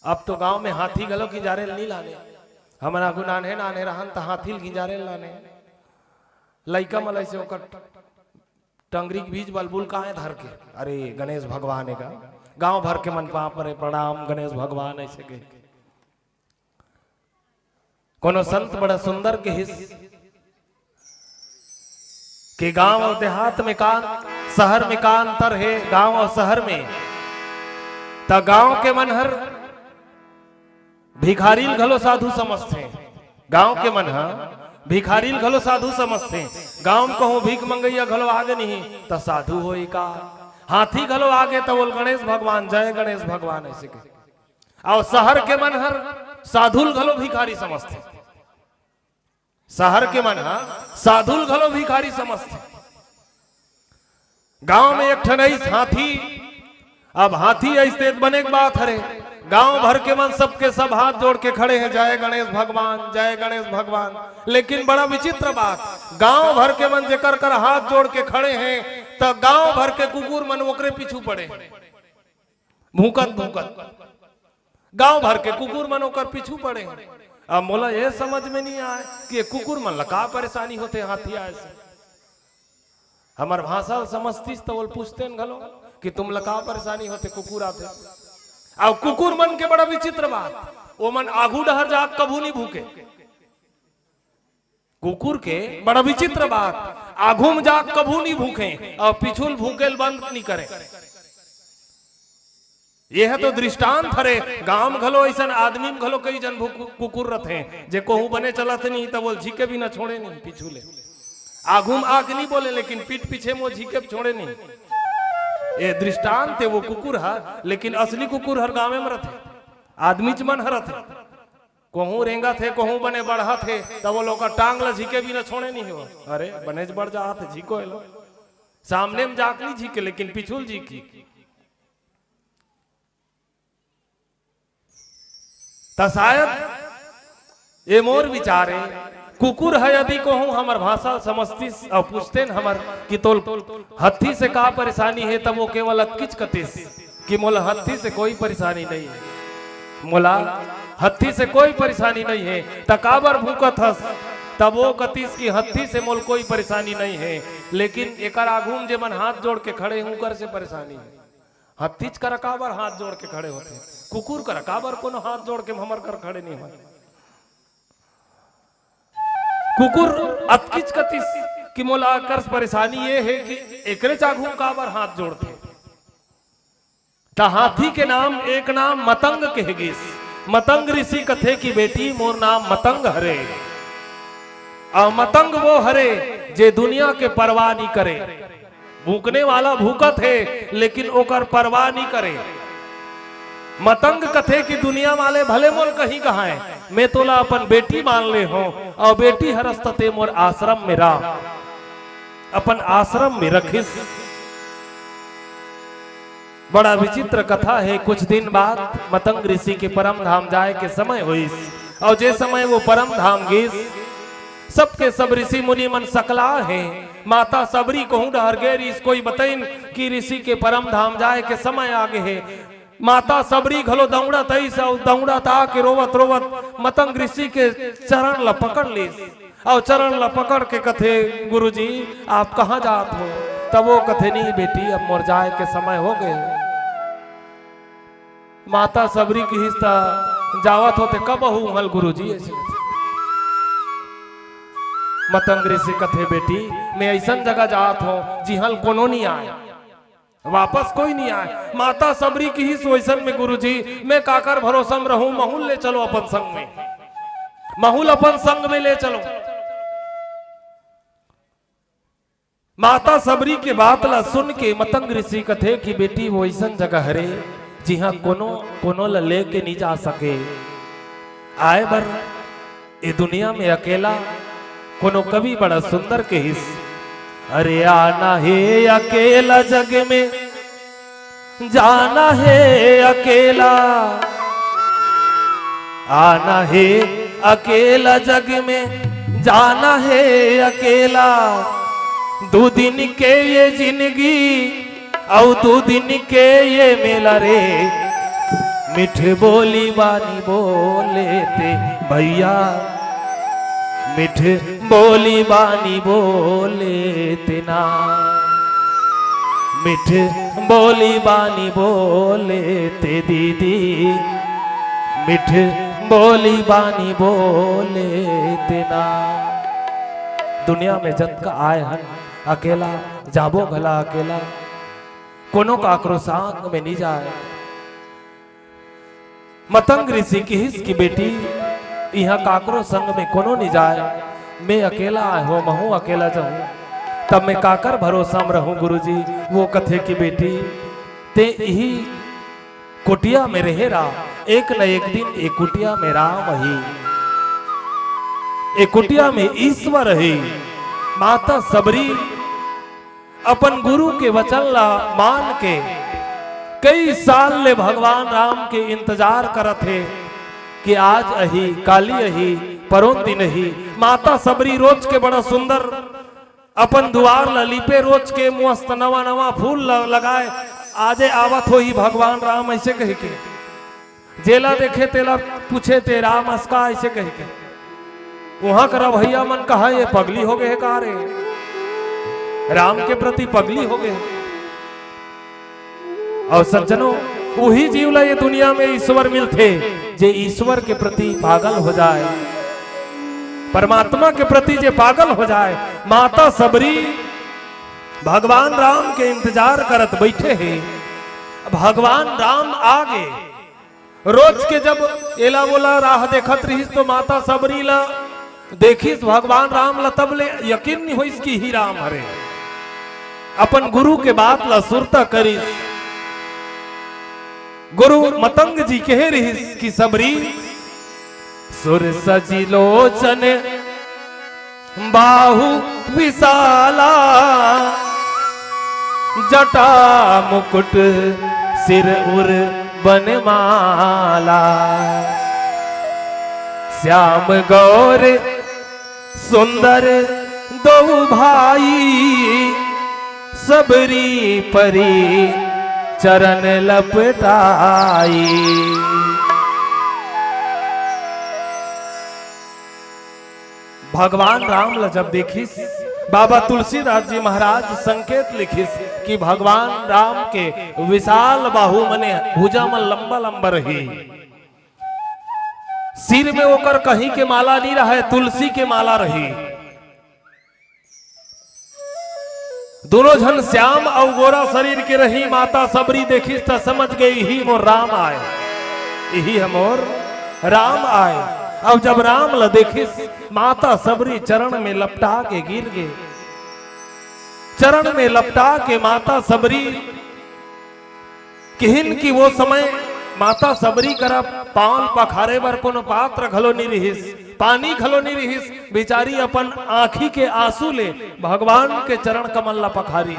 अब तो गांव में हाथी घलो खिंजारे ल नहीं लाने। हमन आगू नान्हे नान्हे रहन त हाथी ल खिंजारे ल लाने। लइका मन अइसे ओकर टंगरी के बीच बलबुल काहे धर के, अरे गणेश भगवान हे का? गांव भर के मन पांव परे, प्रणाम गणेश भगवान, अइसे कहे। कोनो संत बड़ा सुंदर किहिस कि गांव अउ देहात में का, शहर में का अंतर हे, गांव अउ शहर में। त गांव के मन हर भिखारी ल घलो साधु समझथे। गांव के मन ह भिखारी ल घलो साधु समझथे। गांव म कहूं भीख मंगइया घलो आगे नहीं, त साधु होई का? हाथी घलो आगे, त बोल, "गणेश भगवान, जय गणेश भगवान," अइसे कहे। अउ शहर के मन हर साधु ल घलो भिखारी समझथे। शहर के मन ह साधु ल घलो भिखारी समझथे। गांव में एक ठन अइस हाथी, अब हाथी अइस ते बने के बात हरे। गांव भर के मन सबके सब हाथ जोड़ के खड़े हैं, "जय गणेश भगवान, जय गणेश भगवान।" लेकिन बड़ा विचित्र बात, गांव भर के मन जेकर कर हाथ जोड़ के खड़े हैं, त गांव भर के कुकुर मन ओकरे पीछू पड़े हैं, भूंकत भूंकत। गांव भर के कुकुर मन ओकर पीछू पड़े हैं। अब मोला ये समझ में नहीं आए कि ये कुकुर मन ला का परेशानी होथे हाथी आए से। हमर भाषा ल समझतिस त ओल पूछतेन घलो कि तुम ला का परेशानी होथे, कुकुर आथे। अब कुकुर मन के बड़ा विचित्र बात, ओमन आगू डहर जात कभू नहीं भूंके। कुकुर के बड़ा विचित्र बात, आगू म जात कभू नहीं भूंके अउ पीछू ल भूंके ल बंद नहीं करे। ये ह तो दृष्टांत हरे। गांव म घलो अइसन आदमी म घलो कई जन भू-, कुकुर रथे, जे कहूं बने चलत नहीं, त बोल झिके भी न छोड़े नहीं पीछू ले। आगू म आके नहीं बोले, लेकिन पीठ पीछे म झिके छोड़े नहीं। ये दृष्टांत हे वो कुकुर ह, लेकिन असली कुकुर हर गांवे म रथे, आदमी च मन ह रथे। कहूं रेंगत हे, कहूं बने बढ़त हे, त वो लोग टांग ल झिके भी न छोड़े नहीं हो। अरे, बनेच बढ़ जात हे, झिको एलो। सामने म जाके नहीं झिके, लेकिन पीछू ल झिकी। त शायद ये मोर विचार हे, कुकुर ह यदि कहूं हमर भाषा समझतिस अउ पूछतेन हमर कि तोल हत्थी से का परेशानी हे, तब वो केवल अतकिच कतिस कि मोला हत्थी से कोई परेशानी नहीं हे, मोला हत्थी से कोई परेशानी नहीं हे, त काबर भूंकत हस? तब वो कतिस कि हत्थी से मोल कोई परेशानी नहीं हे, लेकिन एकर आगू म जेमन हाथ जोड़ के खड़े हे, उंकर से परेशानी हे। हत्थीच करा काबर हाथ जोड़ के खड़े होथे, कुकुर करा काबर कोनो हाथ जोड़ के हमर कर खड़े नहीं होय? कुकुर अतकिच कतिस कि मोला आकर्ष परेशानी ये हे कि एकरे चाघू काबर हाथ जोड़थे। त हाथी के नाम एक नाम मतंग कहे गिस। मतंग ऋषि कथे कि बेटी, मोर नाम मतंग हरे। अउ मतंग वो हरे जे दुनिया के परवाह नी करे। भूकने वाला भूकत हे, लेकिन ओकर परवाह नी करे। मतंग कथे कि दुनिया वाले भले मोल कहीं कहाए, मैं तोला अपन बेटी मान ले हों, अउ बेटी हरस त ते मोर आश्रम में रह, अपन आश्रम में रखिस। बड़ा विचित्र कथा हे। कुछ दिन बाद मतंग ऋषि के परम धाम जाए के समय होइस, अउ जे समय वो परम धाम गिस, सबके सब ऋषि मुनि मन सकला हे। माता सबरी कहूं डहर गे रिहिस, कोई बतइन कि ऋषि के परम धाम जाए के समय आगे हे। माता सबरी घलो दौड़त आइस अउ दौड़त आके रोवत रोवत मतंग ऋषि के चरण ल पकड़ लिस। अउ चरण ल पकड़ के कथे, "गुरुजी, आप कहाँ जात हो?" तब वो कथे, "नहीं बेटी, अब मोर जाए के समय हो गए।" माता सबरी किहिस, "त जावत हो ते कब आहू उहल गुरुजी?" अइसे कथे। मतंग ऋषि कथे, "बेटी, मैं अइसन जगह जात हो जिहल कोनो नहीं आए, वापस कोई नहीं आए।" माता सबरी किहिस, "वइसन में गुरुजी, मैं काकर भरोसा में रहूं, महूल ले चलो अपन संग में, महूल अपन संग में ले चलो।" माता सबरी के बात ला सुन के मतंग ऋषि कथे कि बेटी, वो अइसन जगह हरे जिहां कोनो कोनो ला लेके नहीं जा सके। आए बर ए दुनिया में अकेला। कोनो कवि बड़ा सुंदर कहिस, "अरे आना हे अकेला जग में, जाना हे अकेला, आना हे अकेला जग में, जाना हे अकेला। दू दिन के ये जिंदगी, अउ दू दिन के ये मेला रे। मीठ बोली बानी बोले ते भैया, मीठ बोली बानी बोले ते ना, मीठ बोली बानी बोले ते दीदी, मीठ बोली बानी बोले ते ना।" दुनिया में जतका आए हन अकेला, जाबो घला अकेला, कोनो काकरो संग में नी जाए। मतंग ऋषि किहिस कि बेटी, इहां काकरो संग में कोनो नी जाए, मैं अकेला आए हो, महूं अकेला जाहूं, तब मैं काकर भरोसा में रहूं गुरुजी? वो कथे कि बेटी, ते इही कुटिया में रहे रहा, एक न एक दिन ए कुटिया में राम ही, ए कुटिया में ईश्वर ही। माता सबरी अपन गुरु के वचन ला मान के कई साल ले भगवान राम के इंतजार करत हे कि आज अही, काली अही, परोन दिन अही। माता सबरी रोज के बड़ा सुंदर अपन दुआर ला लिपे, रोज के मस्त नवा नवा फूल ला लगाए, आजे आवत होही भगवान राम, अइसे कहिके। जेला देखे तेला पूछे, "ते राम अस का?" अइसे कहिके। उहां करा भैया मन कहा, "ये पगली हो गए हे का रे? राम के प्रति पगली हो गए।" अउ सज्जनों, उही जीव ला ये दुनिया में ईश्वर मिलथे, जे ईश्वर के प्रति पागल हो जाए, परमात्मा के प्रति जे पागल हो जाए। माता सबरी भगवान राम के इंतजार करत बइठे हे। भगवान राम आगे। रोज के जब एला ओला राह देखत रिहिस, तो माता सबरी ला देखिस भगवान राम ला, तब ले यकीन नहीं होइस कि ही राम हरे। अपन गुरु के बात ला सुरता करिस। गुरु मतंग जी कहे रिहिस कि सबरी, सुर सजि लोचन बाहु विशाला, जटा मुकुट सिर उर बनमाला। श्याम गौर सुंदर दो भाई, सबरी परी चरण लपटाई। भगवान राम ला जब देखिस, बाबा तुलसीदास जी महाराज संकेत लिखिस कि भगवान राम के विशाल बाहु मने भुजा मन लंबा लंबा रही। सिर में ओकर कहीं के माला नी रहय, तुलसी के माला रही। दोनों झन श्याम अउ गोरा शरीर के रही। माता सबरी देखिस त समझ गई, "इही मोर राम आय, इही ह मोर राम आय।" अब जब राम ल देखिस, माता सबरी चरण में लपटा के गिर गे। चरण में लपटा के माता सबरी किहिन कि वो समय माता सबरी करा पाँव पखारे बर कोनो पात्र घलो नी रिहिस, पानी घलो नी रिहिस। बिचारी अपन आँखी के आंसू ले भगवान के चरण कमल ला पखारिस।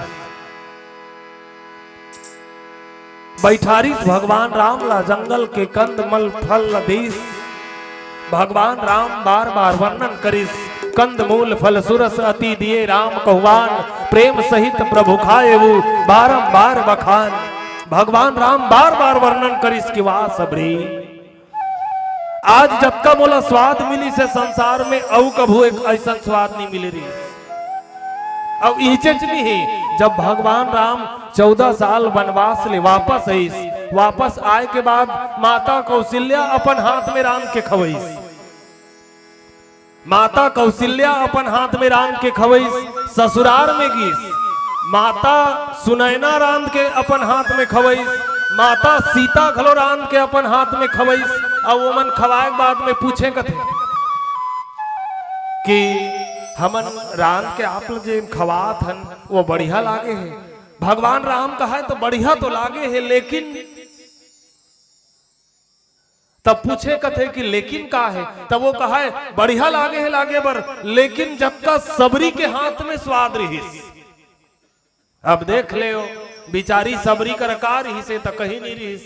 बइठारिस भगवान राम ला, जंगल के कंद मल फल ला दीस। भगवान राम बार बार वर्णन करिस, "कंद मूल फल सुरस अति दिए राम कहुवान, प्रेम सहित प्रभु खाए वो बारंबार बखान।" भगवान राम बार बार वर्णन करिस कि वाह सबरी, आज जतका मोला स्वाद मिलिस हे संसार में, अउ कभू एक अइसन स्वाद नी मिले रिहिस। अउ इहिचेच नी हे, जब भगवान राम चौदह साल वनवास ले वापस आइस, वापस आए के बाद माता कौशल्या अपन हाथ में रांध के खवइस। माता कौशल्या अपन हाथ में रांध के खवइस, ससुरार में गीस। माता सुनैना रांध के अपन हाथ में खवइस, माता सीता घलो रांध के अपन हाथ में खवइस। अउ ओमन खवाए के बाद में पूछे कथे कि हमन रांध के आप ल जे खवात हन, वो बढ़िया लागे हे? भगवान राम कहय, "तो बढ़िया तो लागे हे, लेकिन," तब पूछे कथे कि "लेकिन का हे?" तब वो कहय, "बढ़िया लागे हे लागे बर, लेकिन जतका सबरी के हाथ में स्वाद रिहिस।" अब देख ले, बिचारी सबरी कर का रिहिस हे, त कहीं नी रिहिस।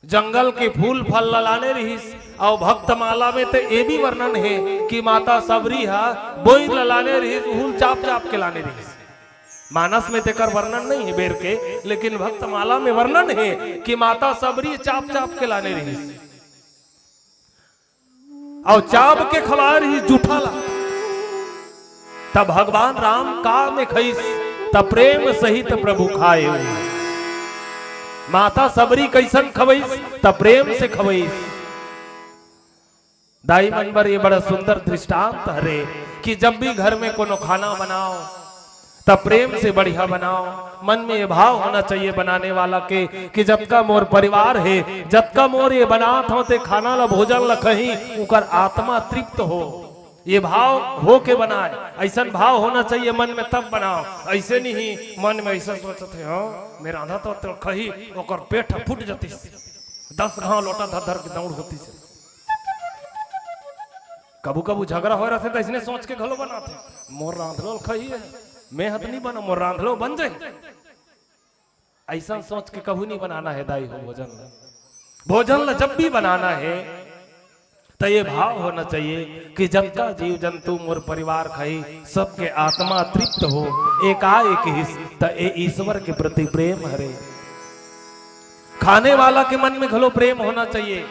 जंगल के फूल फल ल लाने रिहिस, अउ भक्तमाला में ते ए भी वर्णन हे कि माता सबरी ह बोइर ल लाने रिहिस, उहू ल चाप चाप के लाने रिहिस। मानस में तेकर वर्णन नहीं हे बेर के, लेकिन भक्तमाला में वर्णन हे कि माता सबरी चाप चाप के लाने रिहिस। अउ चाप के खवाए रिहिस जूठा ला। तब भगवान राम का में खइस, त प्रेम सहित प्रभु खाए। माता सबरी कइसन खवइस, त प्रेम से खवइस। दाई मन बर ये बड़ा सुंदर दृष्टांत हरे कि जब भी घर में कोनो खाना बनाओ, त प्रेम से बढ़िया बनाओ। मन में ये भाव होना चाहिए बनाने वाला के कि जतका मोर परिवार हे, जतका मोर ये बनात हों ते खाना ला, भोजन ला खही, उकर आत्मा तृप्त हो, ये भाव हो के बनाए। अइसन भाव होना चाहिए मन में, तब बनाओ। अइसे नहीं मन में अइसा सोचत हे, "हाँ, मैं रांधा तो, तो खही, ओकर पेट ह फूट जतिस, दस घांव लोटा धर धर के दौड़ होतिस।" कभू कभू झगड़ा होए रहिथे त अइसने सोच के घलो बनाथे, "मोर रांधलो ल खही हे, मैं ह त नी बना, मोर रांधलो बन जाही।" अइसन सोच के कभू नी बनाना हे दाई हो भोजन ल। भोजन ल जब भी बनाना हे त ये भाव होना चाहिए कि जतका जीव जंतु मोर परिवार खाही, सबके आत्मा तृप्त हो। एकाएक हिस त ए ईश्वर के प्रति प्रेम हरे। खाने वाला के मन में घलो प्रेम होना चाहिए।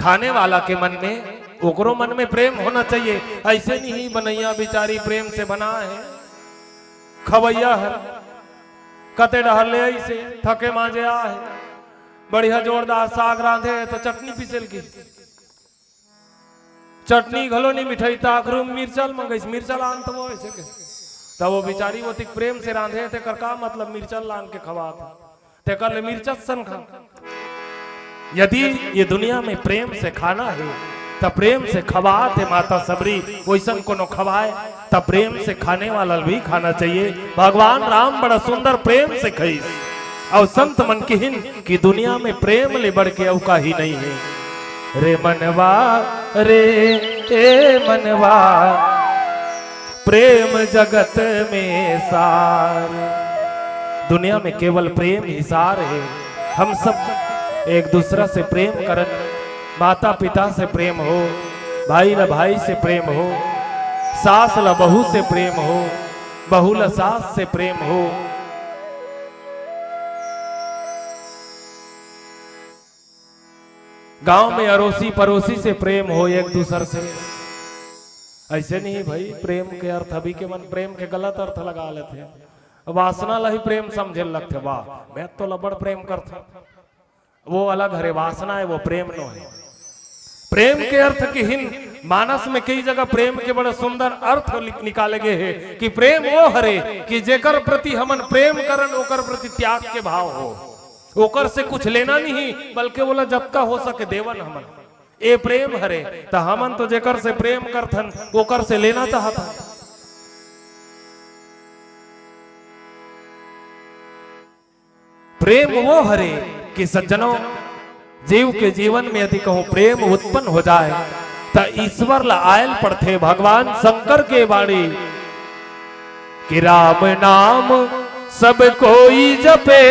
खाने वाला के मन में, ओकरो मन में प्रेम होना चाहिए। अइसे नहीं बनइया बिचारी प्रेम से बना हे, खवइया हर कते डहर ले अइसे थके मांजे आ हे, बढ़िया जोरदार साग रांधे हे त चटनी पीसे ल गिस, चटनी घलो नी मिठाई, त आखिरी में मिर्चा ल मंगइस, "मिर्चा लान त वो," अइसे के। त वो बिचारी ओतिक प्रेम से रांधे हे, तेकर का मतलब मिर्चा ल लान के खवात हे? तेकर ले मिर्चा सन खा। यदि ये दुनिया में प्रेम से खाना हे, त प्रेम से खवात हे माता सबरी, वइसन कोनो खवाए, त प्रेम से खाने वाला ल भी खाना चाहिए। भगवान राम बड़ा सुंदर प्रेम से खइस। अउ संत मन किहिन कि दुनिया में प्रेम ले बढ़ के अउ काही नहीं हे। रे मनवा, रे ए मनवा, प्रेम जगत में सार। दुनिया में केवल प्रेम ही सार हे। हम सब एक दूसरा से प्रेम करन, माता पिता से प्रेम हो, भाई ला भाई से प्रेम हो, सास ला बहू से प्रेम हो, बहू ला सास से प्रेम हो। गांव में अरोसी परोसी से प्रेम हो एक दूसर से। अइसे नहीं भाई, प्रेम के अर्थ अभी के मन प्रेम के गलत अर्थ लगा लेथे। वासना ला ही प्रेम समझे लगथे, "वाह, मैं तो लबड़ प्रेम करथों।" वो अलग हरे, वासना हे, वो प्रेम नो हे। प्रेम के अर्थ किहिन, मानस में कई जगह प्रेम के बड़ा सुंदर अर्थ लिख-, निकाले गए हे कि प्रेम वो हरे कि जेकर प्रति हमन प्रेम करन, ओकर प्रति त्याग के भाव हो, ओकर से कुछ लेना नहीं, बल्कि ओला जतका हो सके देवन हमन। ए प्रेम हरे, त हमन तो जेकर से प्रेम करथन, ओकर से लेना चाहथन। प्रेम वो हरे कि सज्जनों, जीव के जीवन में यदि कहूं प्रेम उत्पन्न हो जाए, त ईश्वर ला आयल पड़थे। भगवान शंकर के बाणी कि राम नाम सब कोई जपे,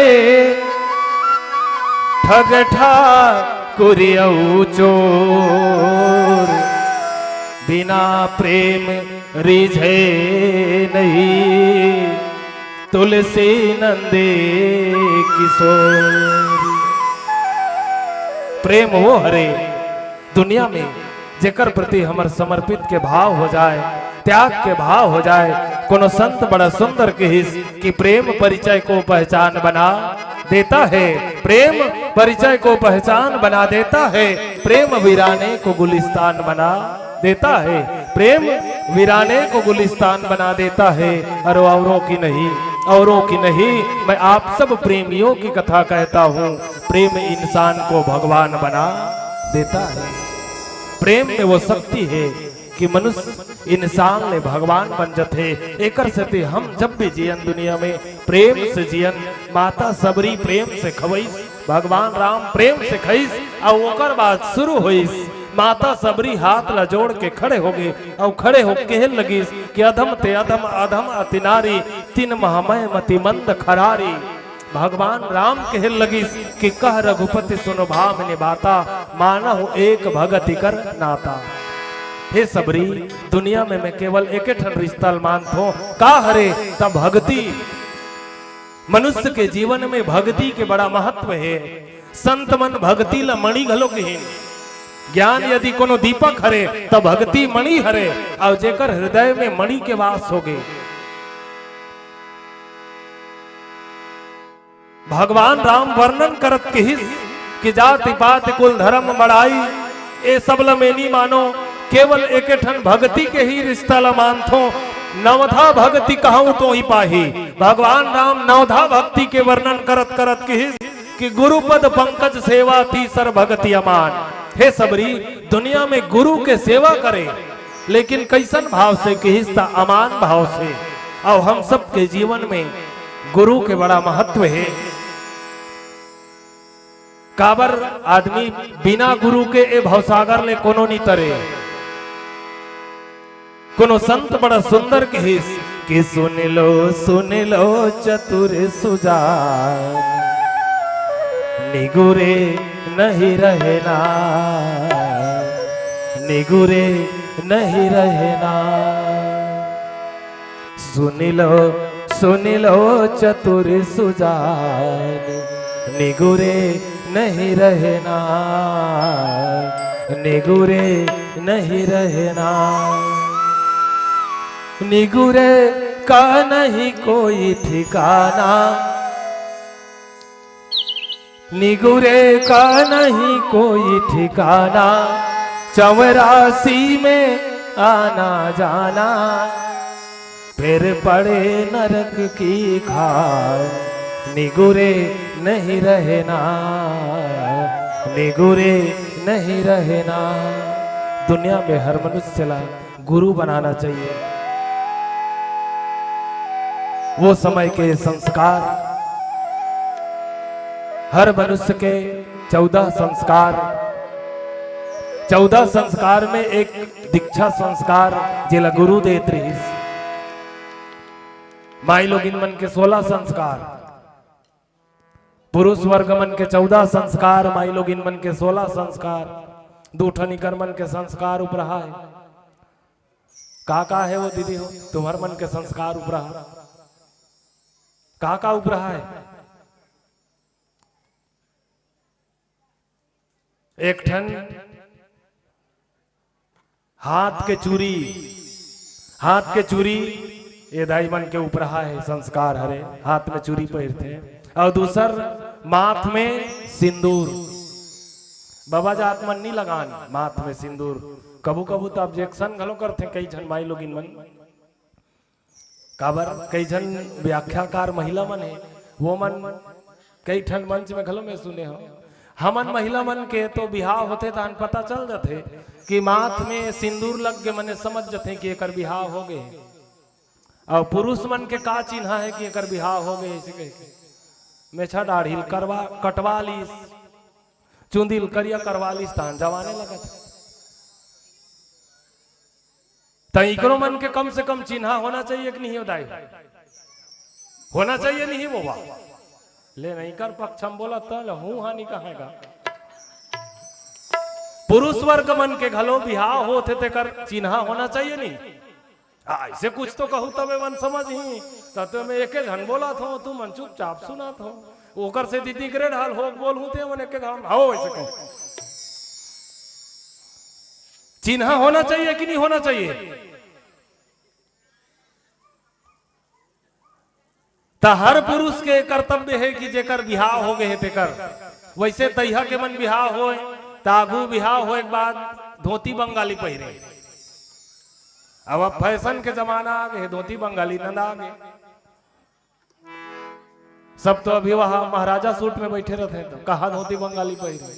ठग ठाकुर अउ चोर, बिना प्रेम रिझे नहीं, तुलसी नंदे किशोर। प्रेम वो हरे दुनिया में जेकर प्रति हमर समर्पित के भाव हो जाए, त्याग के भाव हो जाए। कोनो संत बड़ा सुंदर किहिस कि प्रेम परिचय को पहचान बना देता है, प्रेम परिचय को पहचान बना देता है, प्रेम वीराने को गुलिस्तान बना देता है, प्रेम वीराने को गुलिस्तान बना देता है। और औरों की नहीं, औरों की नहीं, मैं आप सब प्रेमियों की कथा कहता हूँ। प्रेम इंसान को भगवान बना देता है। प्रेम में वो शक्ति है कि मनुष्य इंसान ले भगवान बन जथे। एकर सेती हम जब भी जियन दुनिया में, प्रेम से जियन। माता सबरी प्रेम से खवईस, भगवान राम प्रेम से खईस, अउ ओकर बाद शुरू होईस। माता सबरी हाथ ला जोड़ के खड़े होगे, अउ खड़े हो कहे लगिस कि अधम ते अधम, अधम अति नारी, तिन महमय मति मंद खरारी। भगवान राम कहे लगिस कि कह रघुपति सुन भामिनि बाता, मानहु एक भगति कर नाता। हे सबरी, दुनिया में मैं केवल एके ठन रिश्ता ल मानथों। का हरे? त भक्ति। मनुष्य के जीवन में भक्ति के बड़ा महत्व हे। संत मन भक्ति ल मणि घलो कहिन। ज्ञान यदि कोनो दीपक हरे, त भक्ति मणि हरे, अउ जेकर हृदय में मणि के वास होगे। भगवान राम वर्णन करत किहिस कि जाति पाति कुल धर्म बड़ाई, ए सब ल मैं नी मानो, केवल एके ठन भक्ति के ही रिश्ता ल मानथों। नवधा भक्ति कहूं तो ही पाही। भगवान राम नवधा भक्ति के वर्णन करत करत किहिस कि गुरु पद पंकज सेवा तीसर भक्ति अमान। हे सबरी, दुनिया में गुरु के सेवा करे, लेकिन कइसन भाव से किहिस त अमान भाव से। अउ हम सबके जीवन में गुरु के बड़ा महत्व हे। काबर आदमी बिना गुरु के ए भवसागर ले कोनो नी तरे। कोनो संत बड़ा सुंदर किहिस कि सुन लो, सुन लो चतुर सुजान, निगुरे नहीं रहना, निगुरे नहीं रहना। सुन लो, सुन लो चतुर सुजान, निगुरे नहीं रहना, निगुरे नहीं रहना। निगुरे का नहीं कोई ठिकाना, निगुरे का नहीं कोई ठिकाना, चौरासी में आना जाना, फिर पड़े नरक की खान, निगुरे नहीं रहना, निगुरे नहीं रहना। दुनिया में हर मनुष्य ला गुरु बनाना चाहिए। वो समय के संस्कार, हर मनुष्य के चौदह संस्कार, चौदह संस्कार में एक दीक्षा संस्कार, जेला गुरु देत रहिस। माई लोगिन मन के सोलह संस्कार, पुरुष वर्ग मन के चौदह संस्कार, माई लोगिन मन के सोलह संस्कार, दू ठन इकर मन के संस्कार उपरहा हे। का का हे वो दीदी हो, तुम्हर मन के संस्कार उपरहा? का का उपरहा हे? एक ठन हाथ के चूरी, हाथ के चूरी, ए दाई मन के उपरहा हे, संस्कार हरे, हाथ में चूरी पहिरथे। अउ दूसर माथ में सिंदूर। बाबा जात मन नी लगान माथ में सिंदूर। कभू कभू तो ऑब्जेक्शन घलो करथे कई झन माई लोगिन मन। काबर कई झन व्याख्याकार महिला मन हे, वो मन कई ठन मंच में घलो मैं सुने हंव। हमन महिला मन के तो बिहाव होथे तहन पता चल जथे कि माथ में सिंदूर लग गे, मने समझ जथे कि एकर बिहाव हो गे। अउ पुरुष मन के का चिन्हा हे कि एकर बिहाव हो गे, अइसे कहिके मेछा दाढ़ी ल करवा, कटवा लीस, चुंदी ल करिया करवा लीस, तहन जवाने लगत। त इकरो मन के कम से कम चिन्हा होना चाहिए कि नहीं हो दाई? होना चाहिए नहीं वो बा? ले नहीं कर पक्ष हम बोला त ल हूँ हानि कहेगा। पुरुष वर्ग मन के घलो बिहाव होथे तेकर चिन्हा होना चाहिए नहीं? आ, ऐसे कुछ तो कहू तबे मन समझ ही। त तो मैं एके झन बोला था, तू मन चुपचाप सुना था। ओकर से दीदी ग्रेड हाल हो बोल हूँ ते मन एके घन हो ऐसे कहूँ। चिन्हा होना चाहिए कि नहीं होना चाहिए? त हर पुरुष के कर्तव्य हे कि जेकर बिहाव हो गे हे तेकर। वैसे तइहा के मन बिहाव होय, त आगू बिहाव होय के बाद धोती बंगाली पहिरे। अब, अब फैशन के जमाना आ गे हे, धोती बंगाली नंदा गे। सब तो अभी वहाँ महाराजा सूट में बैठे रहते हैं, तो कहाँ धोती बंगाली पहिरे?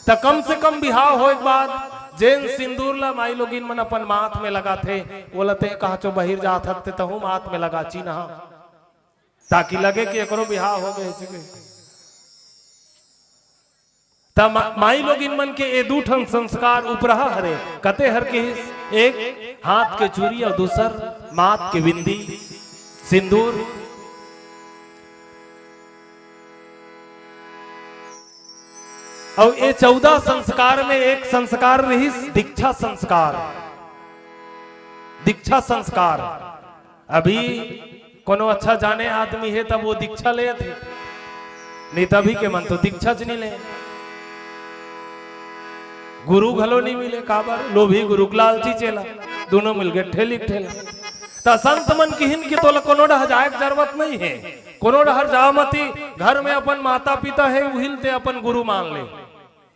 त कम से कम बिहाव होय के बाद जेन सिंदूर ला माई लोगिन मन अपन माथ में लगाथे, ओला ते कहाँ चो बहिर जात हत ते तहू माथ में लगा चिन्हा, ताकि लगे कि एकरो बिहाव हो गए हे। त मा-, माई लोगिन मन के ए दू ठन संस्कार उपरहा हरे, कते हर किहिस, एक हाथ के चूरी अउ दूसर माथ के बिंदी, सिंदूर। अउ ए चौदह संस्कार में एक संस्कार रहिस दीक्षा संस्कार। दीक्षा संस्कार। अभी कोनो अच्छा जाने आदमी हे तब वो दीक्षा लेथे, नहीं तभी के मन तो दीक्षा च नहीं ले। गुरु घलो नहीं मिले, काबर? लोभी गुरु के लालची चेला, दोनों मिल गए ठेली के ठेला। त संत मन किहिन कि तोला कोनो डहर जाए के जरूरत नहीं हे, कोनो डहर जा मती, घर में अपन माता पिता हे, उहिल ते अपन गुरु मान ले।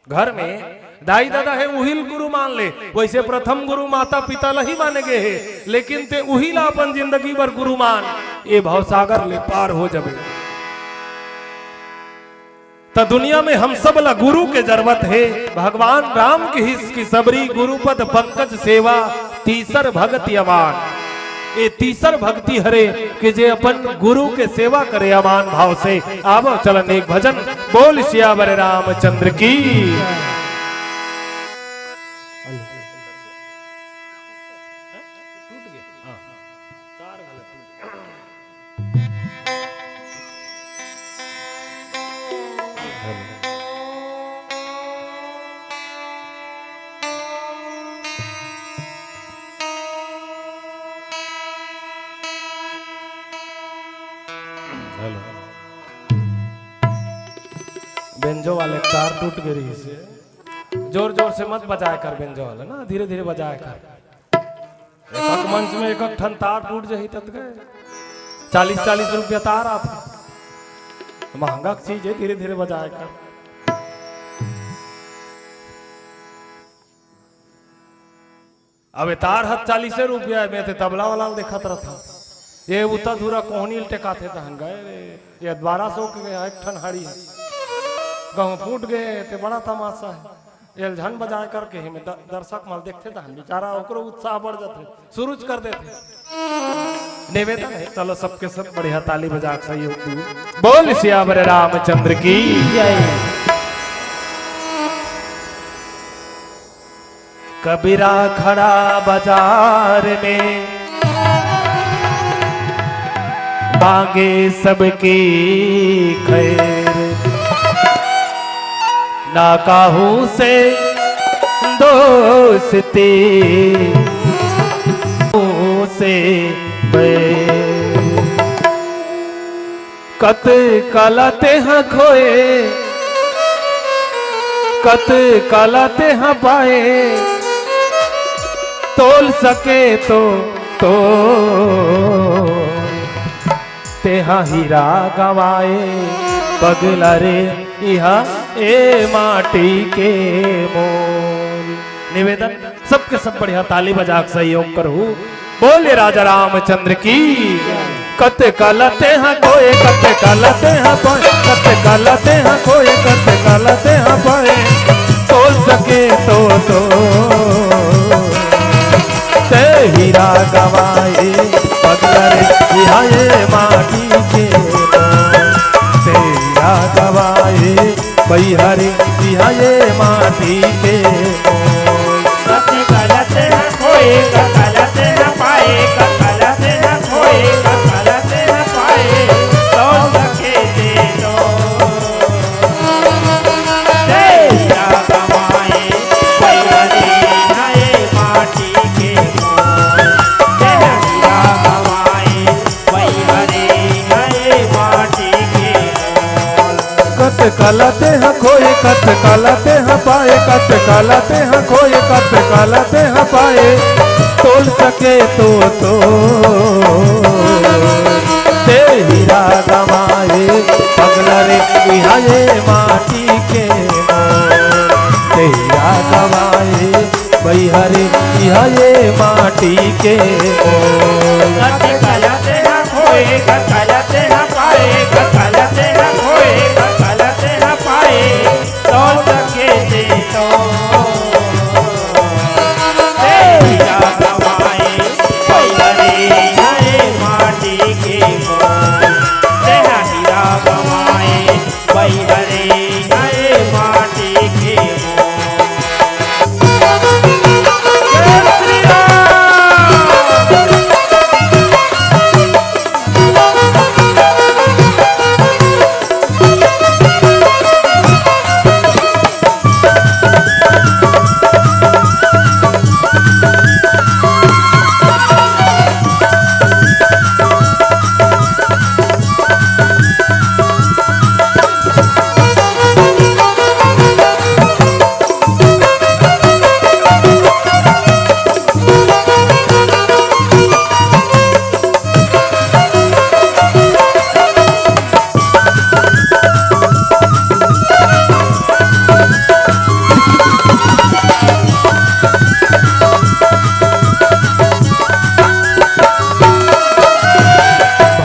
घर में दाई ददा हे, उहिल गुरु मान ले। वैसे प्रथम गुरु माता पिता ल ही माने गे हे, लेकिन ते उही ला अपन जिंदगी भर गुरु मान, ए भवसागर ले पार हो जबे। त दुनिया में हम सब ला गुरु के जरूरत हे। भगवान राम किहिस कि सबरी गुरु पद पंकज सेवा, तीसर भगति अमान। ए तीसर भक्ति हरे कि जे अपन गुरु के सेवा करे अमान भाव से। आवो चलन एक भजन, बोल सियावर रामचंद्र की। हेलो। बेंजो वाले तार टूट गे रहिस हे। जोर जोर से मत बजाया कर बेंजो वाला ना, धीरे धीरे बजाया कर। एक एक मंच में एक एक ठन तार टूट जाही तत गए। चालीस चालीस रुपया तार आथे। महंगा चीज हे, धीरे धीरे बजाया कर। अब ए तार ह चालीसे रुपया हे, मैं ते तबला वाला ल देखत रथंव। ये उता धुरा कोहनी ल टेकाथे तहन गए रे। ये बारह सौ के एक ठन हाड़ी हे। गहूं फूट गए ते बड़ा तमाशा हे। एल झन बजाए करके हे, मैं द-, दर्शक मन ल देखथे तहन बेचारा ओकरो उत्साह बढ़ जाथे। सुरुच कर देथे। निवेदन हे, चलो सबके सब बढ़िया ताली बजा के सहयोग दू। बोल सियावर रामचंद्र की जय। कबीरा खड़ा बाजार में, मांगे सबकी खैर। ना काहू से दोस्ती, काहू से बैर। कत काला तेहा खोए, कत काला तेहा पाए, तोल सके तो, तो तेहा हीरा गंवाए। पगला रे इहाँ ए माटी के मोल। निवेदन, सबके सब बढ़िया ताली बजा के सहयोग करहू। बोले राजा रामचंद्र की। कत कलते हाँ कोय, कत कलते हाँ पाए, कत कलते हाँ कोय, कत कलते हाँ पाए। तोल सके तो, तो ते हीरा गवाए, पगला रे इहाँ ए माटी के मोल। ते हीरा गवाए, बइहा रे इहाँ ए माटी के मोल। कत कलते हाँ कोय, कत कलते हाँ पाए, कत कलते हाँ कोय, कत कलते हाँ पाए, तो सके ते तो। तेरा कमाए, बइहा रे इहाँ ए माटी के मोल। तेरा कमाए, बइहा रे इहाँ ए माटी के मोल। कत कलते हाँ खोए, कत कलते हाँ पाए, कत कलते हाँ खोए, कत कलते हाँ पाए। तोल सके तो, तो ते हीरा गवाए, पगला रे इहाँ ए माटी के मोल। ते हीरा गवाए, बइहा रे इहाँ ए माटी के मोल। कत कलते हाँ खोए, कत कलते हाँ पाए, कत कलते हाँ खोए, कत कलते हाँ पाए, तो सके ते तो। तेरा गवाए, बइहा रे इहाँ ए माटी के मोल। तेरा हीरा गवाए, बइहा रे इहाँ ए माटी के मोल। जय श्री राम।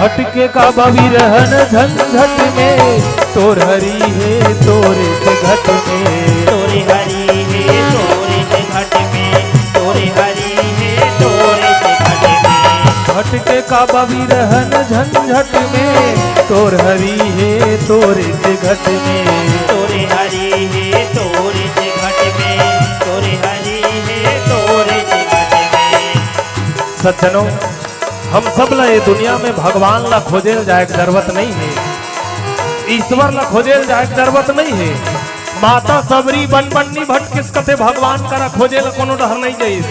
भटके का बा बिरहन झंझट में, तोर हरी हे तोरे से घट में। तोरे हरी हे तोरे से घट में, तोरे हरी हे तोरे से घट में। भटके का बा बिरहन झंझट में, तोर हरी हे तोरे से घट में। तोरे हरी हे तोरे से घट में, तोरे हरी हे तोरे से घट में। सज्जनों, हम सब ला ये दुनिया में भगवान ला खोजे ल जाए के जरूरत नहीं हे, ईश्वर ला खोजे ल जाए के जरूरत नहीं हे। माता सबरी बन बन नी भटकिस कथे भगवान करा खोजे ल कोनो डहर नहीं जाइस।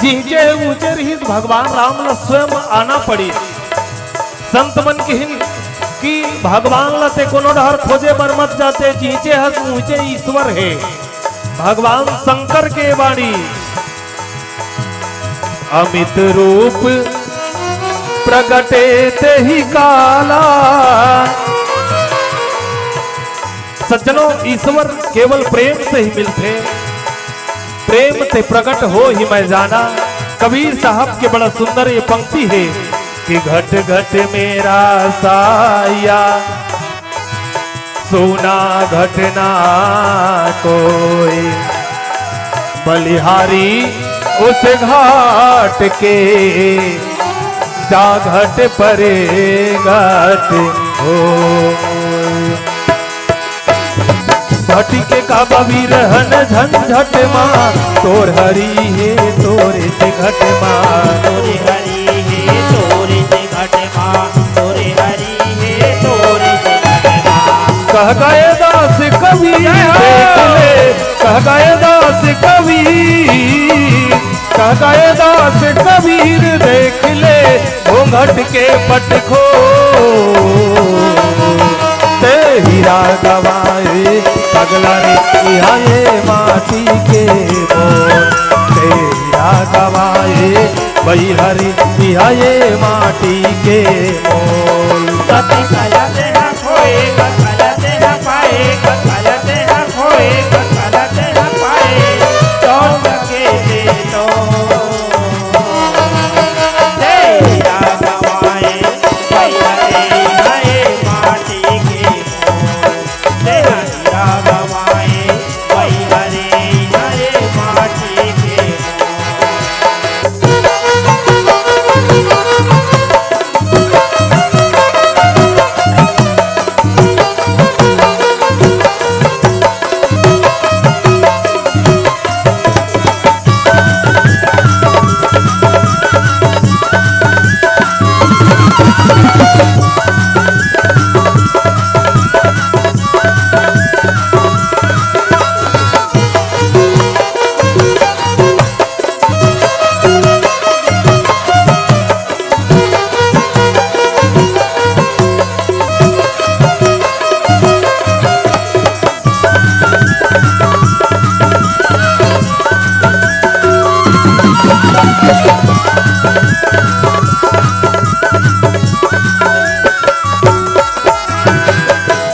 जिहचे ऊंचे रहिस भगवान राम ला स्वयं आना पड़ी। संत मन किहिन कि भगवान ला ते कोनो डहर खोजे बर मत जाते, जिहचे हस ऊंचे ईश्वर हे। भगवान शंकर के बाणी, अमित रूप प्रगटे तेहि काला। सज्जनों, ईश्वर केवल प्रेम से ही मिलथे, प्रेम ते प्रगट होही मैं जाना। कबीर साहब के बड़ा सुंदर ये पंक्ति हे कि घट घट में रस आया, सुना घट ना कोई। बलिहारी उस घाट के, जा घट परे घट हो। भटके का बा बिरहन झंझट मा, तोर हरी हे तोरे से घट मा। तोरे हरी हे तोरे से घट मा, तोरे हरी हे तोरे से घट मा। कह गए दास कबीर जय हो। देख ले, कह गए दास कबीर, कह गए दास कबीर देख ले, घूंघट के पट खोल। ते हीरा गवाए पगला रे इहाँ ये माटी के मोल। ते हीरा गवाए बइहा रे इहाँ ये माटी के मोल। कति कलते हाँ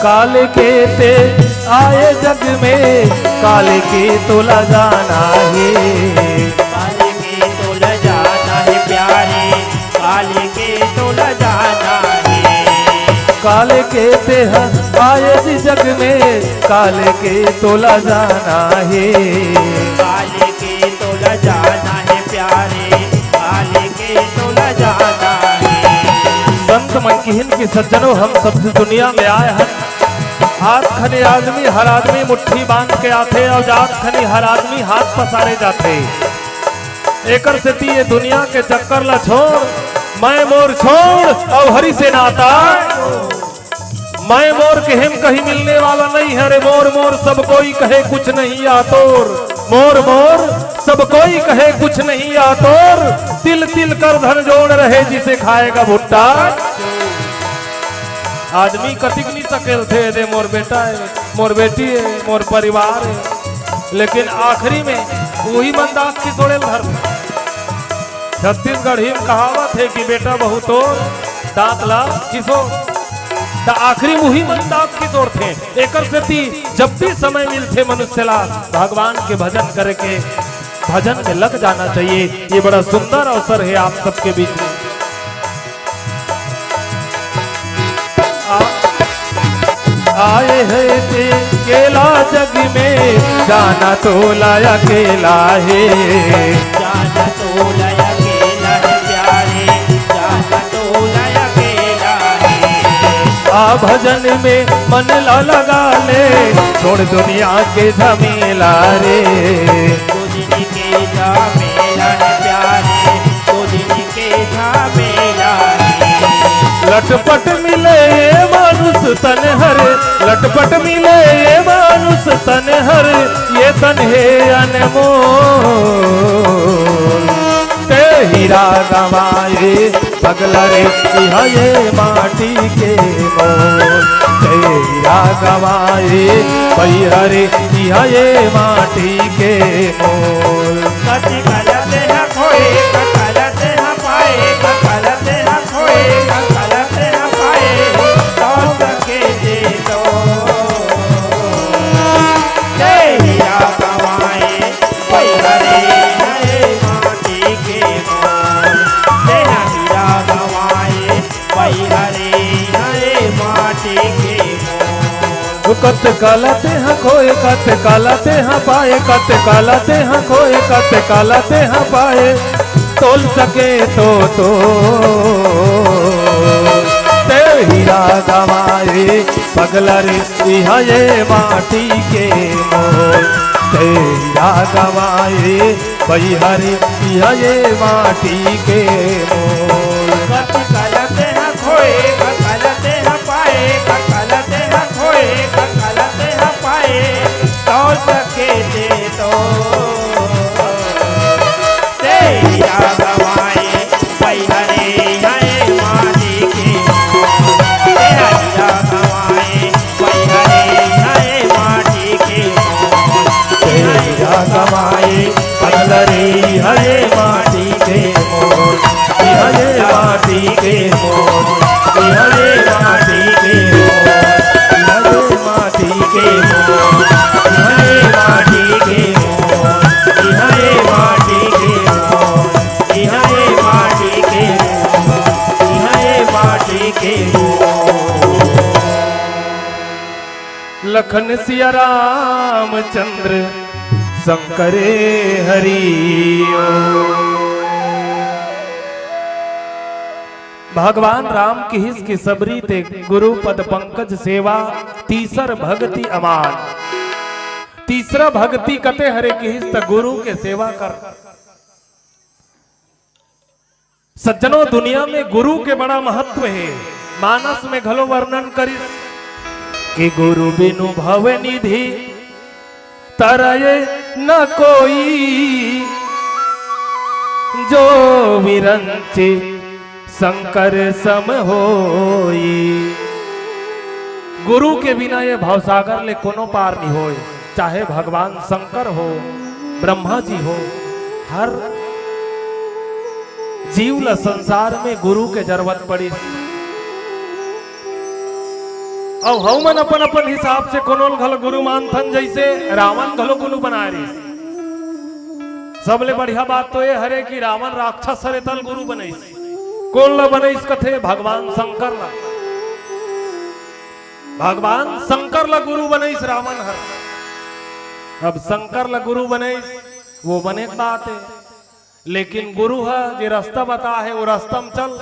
काल के ते आए जग में, काल के तोला जाना हे। काल के तोला जाना हे प्यारे, काल के तोला जाना हे। काल के ते ह आए जी जग में, काल के तोला जाना हे। काल के तोला जाना हे प्यारे, काल के तोला जाना हे। संत मन किहिन कि सज्जनों, हम सब दुनिया में आए हन। आत खनी आदमी, हर आदमी मुट्ठी बांध के आथे अउ जात खनी हर आदमी हाथ पसारे जाथे। एकर सेती ये दुनिया के चक्कर ला छोड़, मैं मोर छोड़ अउ हरि से नाता। मैं मोर केहेम कहीं मिलने वाला नहीं है रे मोर, मोर सब कोई कहे कुछ नहीं आतोर। मोर मोर सब कोई कहे कुछ नहीं आतोर। तिल तिल कर धन जोड़ रहे जिसे खाएगा भुट्टा। आदमी कतिक नहीं सकेलथे, दे मोर बेटा हे, मोर बेटी हे, मोर परिवार हे, लेकिन आखिरी में उही मन दांत खिसोड़े ल धरथे। छत्तीसगढ़ी में कहावत हे कि बेटा बहू तोर दांत ला खिसो, त आखिरी में उही मन दांत खिसोड़थे। एकर सेती जब भी समय मिलथे मनुष्य ला भगवान के भजन करे के, भजन में लग जाना चाहिए। ये बड़ा सुंदर अवसर हे आप सबके बीच में। आ, आए हे ते केला जग में, जाना तोला अकेला हे। जाना तोला अकेला हे प्यारे, जाना तोला अकेला हे। आ भजन में मन ला लगा ले, छोड़ दुनिया के झमेला रे। दो दिन के झमेला हे प्यारे, दो दिन के झमेला हे। लटपट मिले ये मानुष तन हर, लटपट मिले ये मानुष तन हर, ये तन हे अनमोल। ते हीरा गंवाए पगला रे, इह ये माटी के मोल। ते हीरा गंवाए पइहा रे, इह ये माटी के मोल। कति कला तेहा खोए, कति कला तेहा पाए, कति कला तेहा खोए, कति कला तेहा पाए, तौ सके दे दो। ते हीरा गंवाए, पइहा रे, इह ये माटी के मोल। तेहा हीरा गंवाए, पइहा रे, इह ये माटी के मोल। कत काला तेहा खोए, कत काला तेहा पाए, कत काला तेहा खोए, कत काला तेहा पाए, तोल सके तो, तो। ते हीरा गंवाए पगला रे, इह ये माटी के मोल। ते हीरा गंवाए पइहा रे, इह ये माटी के मोल। कत काला तेहा खोए, कत काला तेहा पाए, कत काला तेहा खोए, कत काला तेहा पाए, तौ सके दे दो। ते हीरा गंवाए, पइहा रे, इह ये माटी के मोल। ते हीरा गंवाए, पइहा रे, इह ये माटी के मोल। ते हीरा गंवाए, पगला रे, इह ये माटी के मोल। इह ये माटी के मोल। इह ये माटी के मोल। धन सिया रामचंद्र शंकरे हरि ओम। भगवान राम किहिस कि सबरी ते गुरु पद पंकज सेवा, तीसर भगति अमान। तीसरा भगति कते हरे किहिस त गुरु के सेवा कर। सज्जनों, दुनिया में गुरु के बड़ा महत्व हे। मानस में घलो वर्णन करिस कि गुरु बिनु भव निधि तरय न कोई, जो विरंचि शंकर सम होई। गुरु के बिना ये भवसागर ले कोनो पार नहीं होय। चाहे भगवान शंकर हो, ब्रह्मा जी हो, हर जीव ल संसार में गुरु के जरूरत पड़िस। अउ हमन अपन अपन हिसाब से कोनो ल घलो गुरु मानथन, जइसे रावण घलो गुरु बनाए रिहिस। सबले बढ़िया बात तो ये हरे कि रावण राक्षस हरे तल गुरु बनइस। कोन ल बनइस कथे? भगवान शंकर ल। भगवान शंकर ल गुरु बनइस रावण हर। अब शंकर ल गुरु बनइस, वो बने के बात हे, लेकिन गुरु ह जे रस्ता बताहे, वो रस्ता म चल।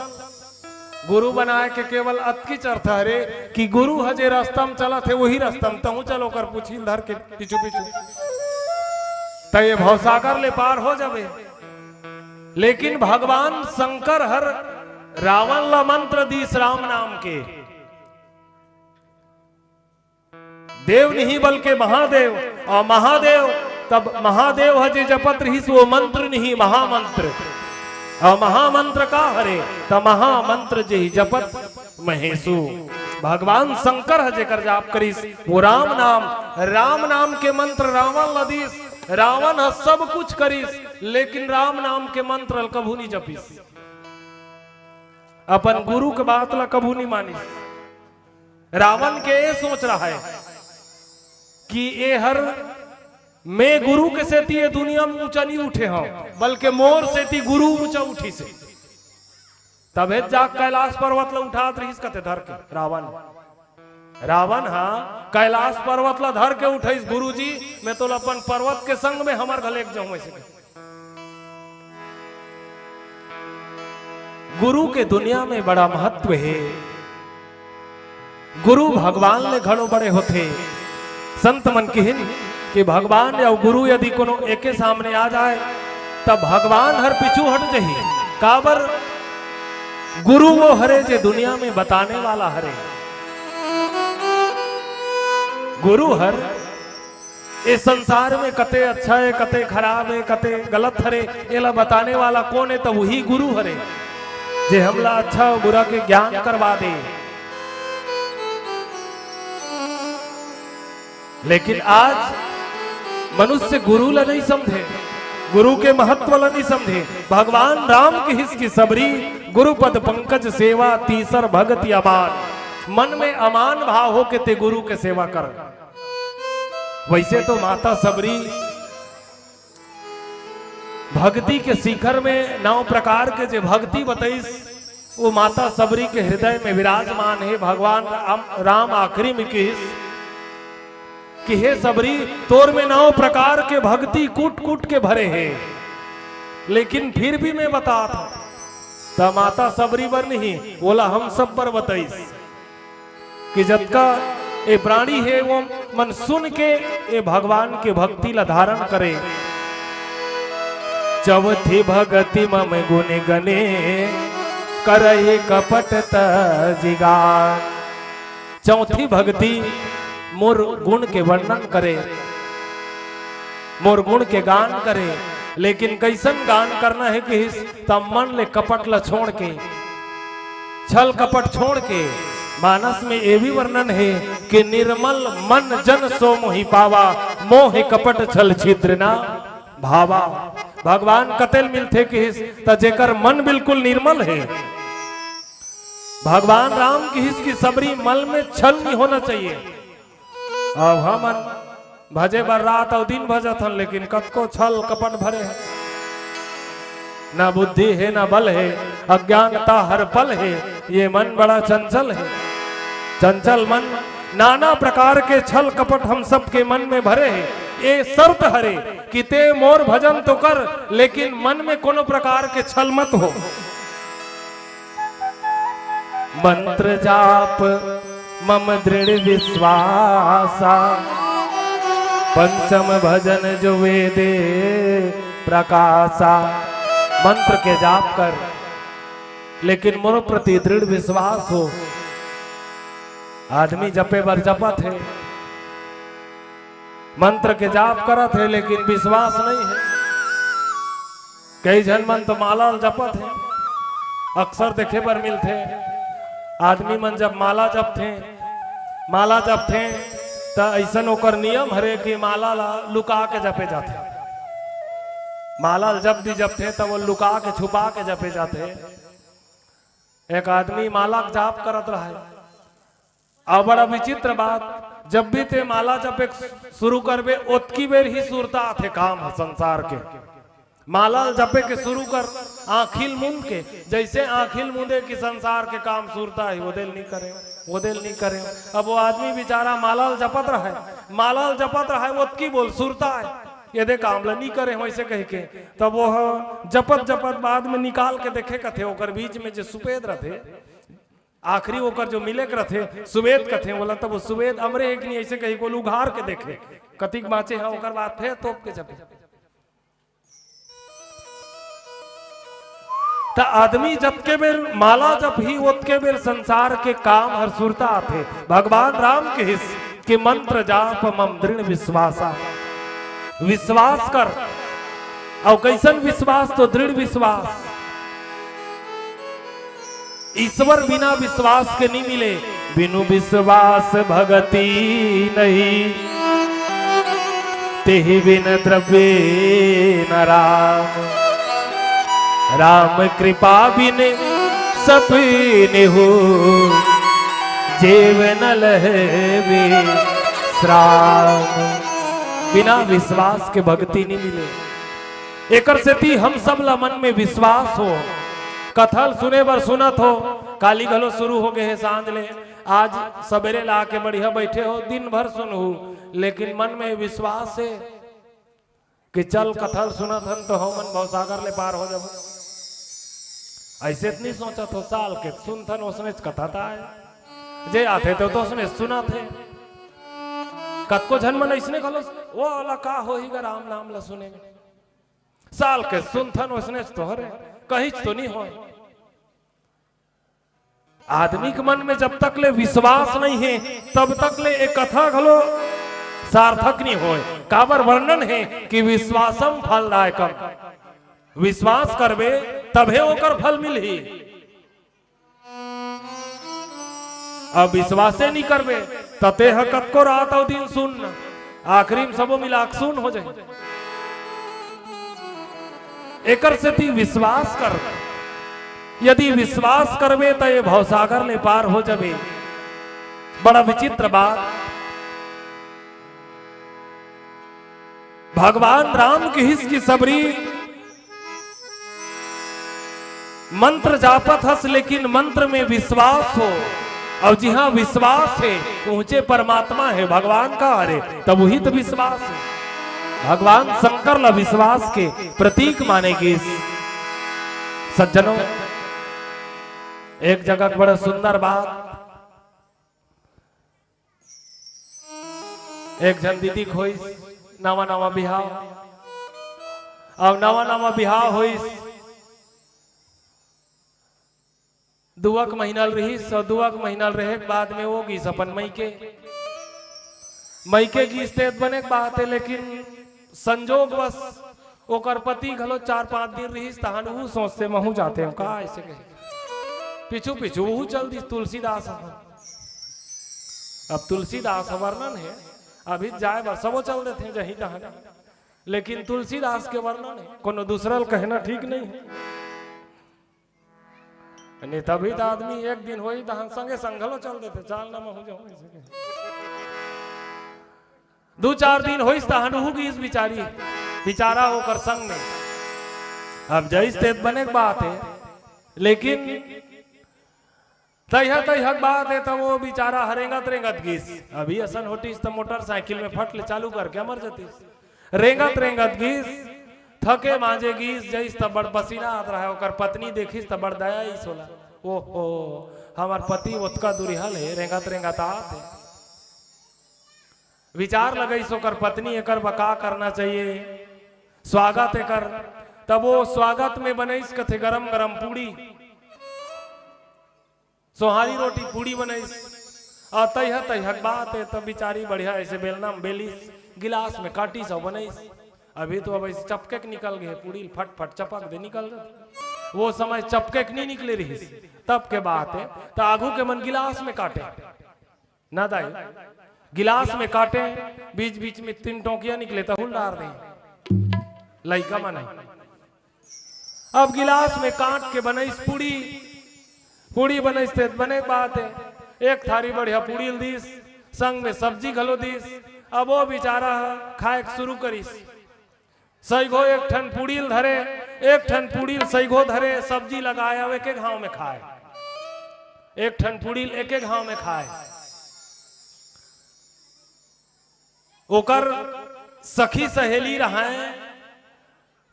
गुरु बनाए के केवल अतकीच अर्थ हरे कि गुरु ह जे रस्ता म चलत हे, वही रस्ता म तहूँ चल, ओकर पूछी ल धर के पीछू पीछू, त ये भवसागर ले पार हो जाबे। लेकिन भगवान शंकर हर रावण ला मंत्र दीस राम नाम के। देव नहीं बल्कि महादेव, अउ महादेव, तब महादेव ह जे जपत रिहिस वो मंत्र नहीं, महामंत्र। अउ महामंत्र का हरे? त महामंत्र जे ही जपत महेशु। भगवान शंकर ह जेकर जाप करिस, वो राम नाम, राम नाम के मंत्र रावण ल दीस। रावण ह सब कुछ करिस, लेकिन राम नाम के मंत्र ल कभू नहीं जपिस। अपन गुरु के बात ल कभू नहीं मानिस। रावण के ये सोच रहा है कि ये हर मैं गुरु के सेती ये दुनिया में ऊंचा नहीं उठे हंव, बल्कि मोर सेती गुरु ऊंचा उठिस हे। तभे जाके कैलाश पर्वत ल उठात रिहिस कथे धर के रावण। रावण हा कैलाश पर्वत ल धर के उठइस, "गुरुजी, मैं तोला अपन पर्वत के संग में हमर घले लेके जाहूं," अइसे कहिस। गुरु के दुनिया में बड़ा महत्व हे। गुरु भगवान ले घलो बड़े होथे। संत मन किहिन कि भगवान अउ गुरु यदि कोनो एके सामने आ जाए, तब भगवान हर पीछू हट जही। काबर? गुरु वो हरे जे दुनिया में बताने वाला हरे। गुरु हर ए संसार में कते अच्छा हे, कते खराब हे, कते गलत हरे, एला बताने वाला कोन हे? त वही गुरु हरे, जे हमला अच्छा अउ बुरा के ज्ञान करवा दे। लेकिन आज मनुष्य गुरु ला नहीं समझे, गुरु के महत्व ला नहीं समझे। भगवान राम किहिस कि सबरी गुरु पद पंकज सेवा, तीसर भगति अमान। मन में अमान भाव होके ते गुरु के सेवा कर। वैसे तो माता सबरी भक्ति के शिखर में नौ प्रकार के जे भक्ति बतइस, वो माता सबरी के हृदय में विराजमान हे। भगवान राम, राम आखिरी में किहिस कि हे सबरी, तोर में नौ प्रकार के भक्ति कूट कूट के भरे हे, लेकिन फिर भी मैं बतात हंव। त माता सबरी बर नहीं, ओला हम सब बर बतइस। कि जतका ए प्राणी हे, वो मन सुन के ए भगवान के भक्ति ला धारण करे। चौथी भगति मम गुण गने, करहि कपट तजिगान। चौथी भक्ति मोर गुण के वर्णन करे, मोर गुण के गान करे। लेकिन कैसन गान करना हे किहिस? त मन ले कपट ला छोड़ के, छल कपट छोड़ के। मानस में ये भी वर्णन हे कि निर्मल मन जन सो मोहि पावा, मोह कपट छल छिद्र ना भावा। भगवान कते ल मिलथे किहिस? त जेकर मन बिल्कुल निर्मल हे। भगवान राम किहिस कि सबरी मन में छल नहीं होना चाहिए। अब हमन भजे बर रात अउ दिन भजत हन, लेकिन कतको छल कपट भरे हे। ना बुद्धि हे, ना बल हे, अज्ञानता हर पल हे, ये मन बड़ा चंचल हे। चंचल मन नाना प्रकार के छल कपट हम सबके मन में भरे हे। ए शर्त हरे कि ते मोर भजन तो कर, लेकिन मन में कोनो प्रकार के छल मत हो। मंत्र जाप मम दृढ़ विश्वासा, पंचम भजन जो वेदे प्रकाशा। मंत्र के जाप कर, लेकिन मोर प्रति दृढ़ विश्वास हो। आदमी जपे बर जपत हे, मंत्र के जाप करत हे, लेकिन विश्वास नहीं हे। कई झन मन तो माला ल जपत हे, अक्सर देखे बर मिलथे। आदमी मन जब माला जपथे, माला जपथे, त अइसन ओकर नियम हरे कि माला ला लुका के जपे जाथे। माला ल जब भी जपथे, त वो लुका के, छुपा के जपे जाथे। एक आदमी माला के जाप करत रहे, अउ बड़ा विचित्र बात, जब भी ते माला जपे शुरू करबे, ओतकी बेर ही सुरता आथे काम ह संसार के। माला ल जपे के शुरू कर, आँखी ल मूंद के, जइसे आँखी ल मूंदे कि संसार के काम सुरता हे, ओदे ल नी करे, ओदे ल नी करे। अब वो आदमी बेचारा माला ल जपत रहे, माला ल जपत रहे, ओतकी बोल सुरता हे, एदे काम ल नी करे, वइसे कहिके। तब वो ह जपत जपत बाद में निकाल के देखे कथे, ओकर बीच में जे सुपेद रथे, आखिरी ओकर जो मिले के रथे, सुवेद कथे ओला, तब वो सुवेद अमरे हे कि नहीं, अइसे कहिके ओला उघार के देखे, कतिक बाँचे हे, ओकर बाद फेर तोप के जपे। त आदमी जतके बेर माला जपही, ओतके बेर संसार के काम हर सुरता आथे। भगवान राम कहिस कि मंत्र जाप मम दृढ़ विश्वासा, विश्वास कर। अउ कइसन विश्वास? तो दृढ़ विश्वास। ईश्वर बिना विश्वास के नी मिले। बिनु विश्वास भगति नहीं, तेहि बिन द्रव्य न राम। राम कृपा बिन सपने हो, जेव न लहे विश्राम। बिना विश्वास के भगति नी मिले। एकर सेती हम सब ला मन में विश्वास हो। कथा ल सुने बर सुनत हो, काली घलो शुरू हो गे हे सांझ ले। आज सबेरे ला के बढ़िया बइठे हो, दिन भर सुनहू, लेकिन मन में विश्वास हे कि चल कथा ल सुनत हन तो हमन भवसागर ले पार हो जाबो। अइसे त नी सोचत हो, साल के सुनथन ओसनेच कथा त आय, जे आथे तो, तो ओसने सुनत हे। कतको झन मन अइसने घलो, ओ ओला का होही गा राम नाम ला सुने में। साल के सुनथन ओसनेच तो हरे, कहीच तो नी होय। आदमी के मन में जब तक ले विश्वास नहीं हे, तब तक ले ए कथा घलो सार्थक नहीं होय। काबर वर्णन हे कि विश्वासम फलदायकम, विश्वास करबे तभे ओकर फल मिलही। अब विश्वासे नहीं करबे, त तेह कतको रात अउ दिन सुन, आखिरी में सबो मिला के सुन हो जाही। एकर सेती विश्वास कर। यदि विश्वास करबे, त ये भवसागर ले पार हो जाबे। बड़ा विचित्र बात। भगवान राम कहिस कि सबरी मंत्र जापत हस, लेकिन मंत्र में विश्वास हो, अउ जिहां विश्वास हे, उहें परमात्मा हे, भगवान का हरे, तब उही त विश्वास हे। भगवान शंकर ला विश्वास के प्रतीक माने गिस। सज्जनों, एक जगह के बड़ा सुंदर बात, एक झन दीदी के होइस नवा नवा बिहाव, अउ नवा नवा बिहाव होइस, दुआ के महीना ल रिहिस, अउ दुआ के महीना ल रहे के बाद में वो गिस अपन मइके। मइके गिस ते बने के बात हे, लेकिन संजोगवश ओकर पति घलो चार पांच दिन रिहिस, तहान उहू सोचथे महूं जाथेंव का, अइसे कहे। पीछू पीछू उहू चल दिस तुलसीदास ह। अब तुलसीदास ह वर्णन हे, अभी जाय बर सबो चल देथे जहीं तहां, लेकिन तुलसीदास के वर्णन हे, कोनो दूसरा ल कहना ठीक नहीं हे। नहीं तभी त आदमी एक दिन होही तहां संगे संग घलो चल देथे, चाल ना महूं जाहूं अइसे कहे। दू चार दिन होइस तहां उहू गिस बिचारी, बिचारा ओकर संग में। अब जइस ते बने के बात हे, लेकिन तइहा तइहा के बात हे, त वो बिचारा ह रेंगत रेंगत गिस। अभी असन होतिस त मोटरसाइकिल में फट ले चालू करके अमर जतिस। रेंगत रेंगत गिस, थके मांजे गिस, जइस त बड़ पसीना आत रहय। ओकर पत्नी देखिस त बड़ दया आइस ओला। ओहो, हमर पति ओतका दुरिहा ले रेंगत रेंगत आत हे। विचार लगाइस ओकर पत्नी, एकर बर का करना चाहिए, स्वागत एकर। तब वो स्वागत में बनइस कथे गरम गरम पूड़ी, सोहारी रोटी पूड़ी बनइस। अउ तइहा तइहा के बात हे, तब बिचारी बढ़िया अइसे बेलना में बेलिस, गिलास में काटिस अउ बनइस। अभी तो अब अइसे चपके के निकल गे हे, पूड़ी ल फट फट चपक दे निकल जाथे। वो समय चपके के नइ निकले रिहिस, तब के बात हे। त आघू के मन गिलास में काटे, ना दाई, गिलास में काटे, बीच बीच में तीन टोंकिया निकले, तहू ल डार दे लइका मन। अब गिलास में काट के बनइस पूड़ी, पूड़ी बनइस ते बने बात हे। एक थारी बढ़िया पूड़ी ल दिस, संग में सब्जी घलो दिस। अब वो बिचारा ह खाए के शुरू करिस। सइघो एक ठन पूड़ी ल धरे, एक ठन पूड़ी ल सइघो धरे, सब्जी लगाए अउ एके घांव में खाए। एक ठन पूड़ी ल एके घांव में खाए। ओकर सखी सहेली रहय,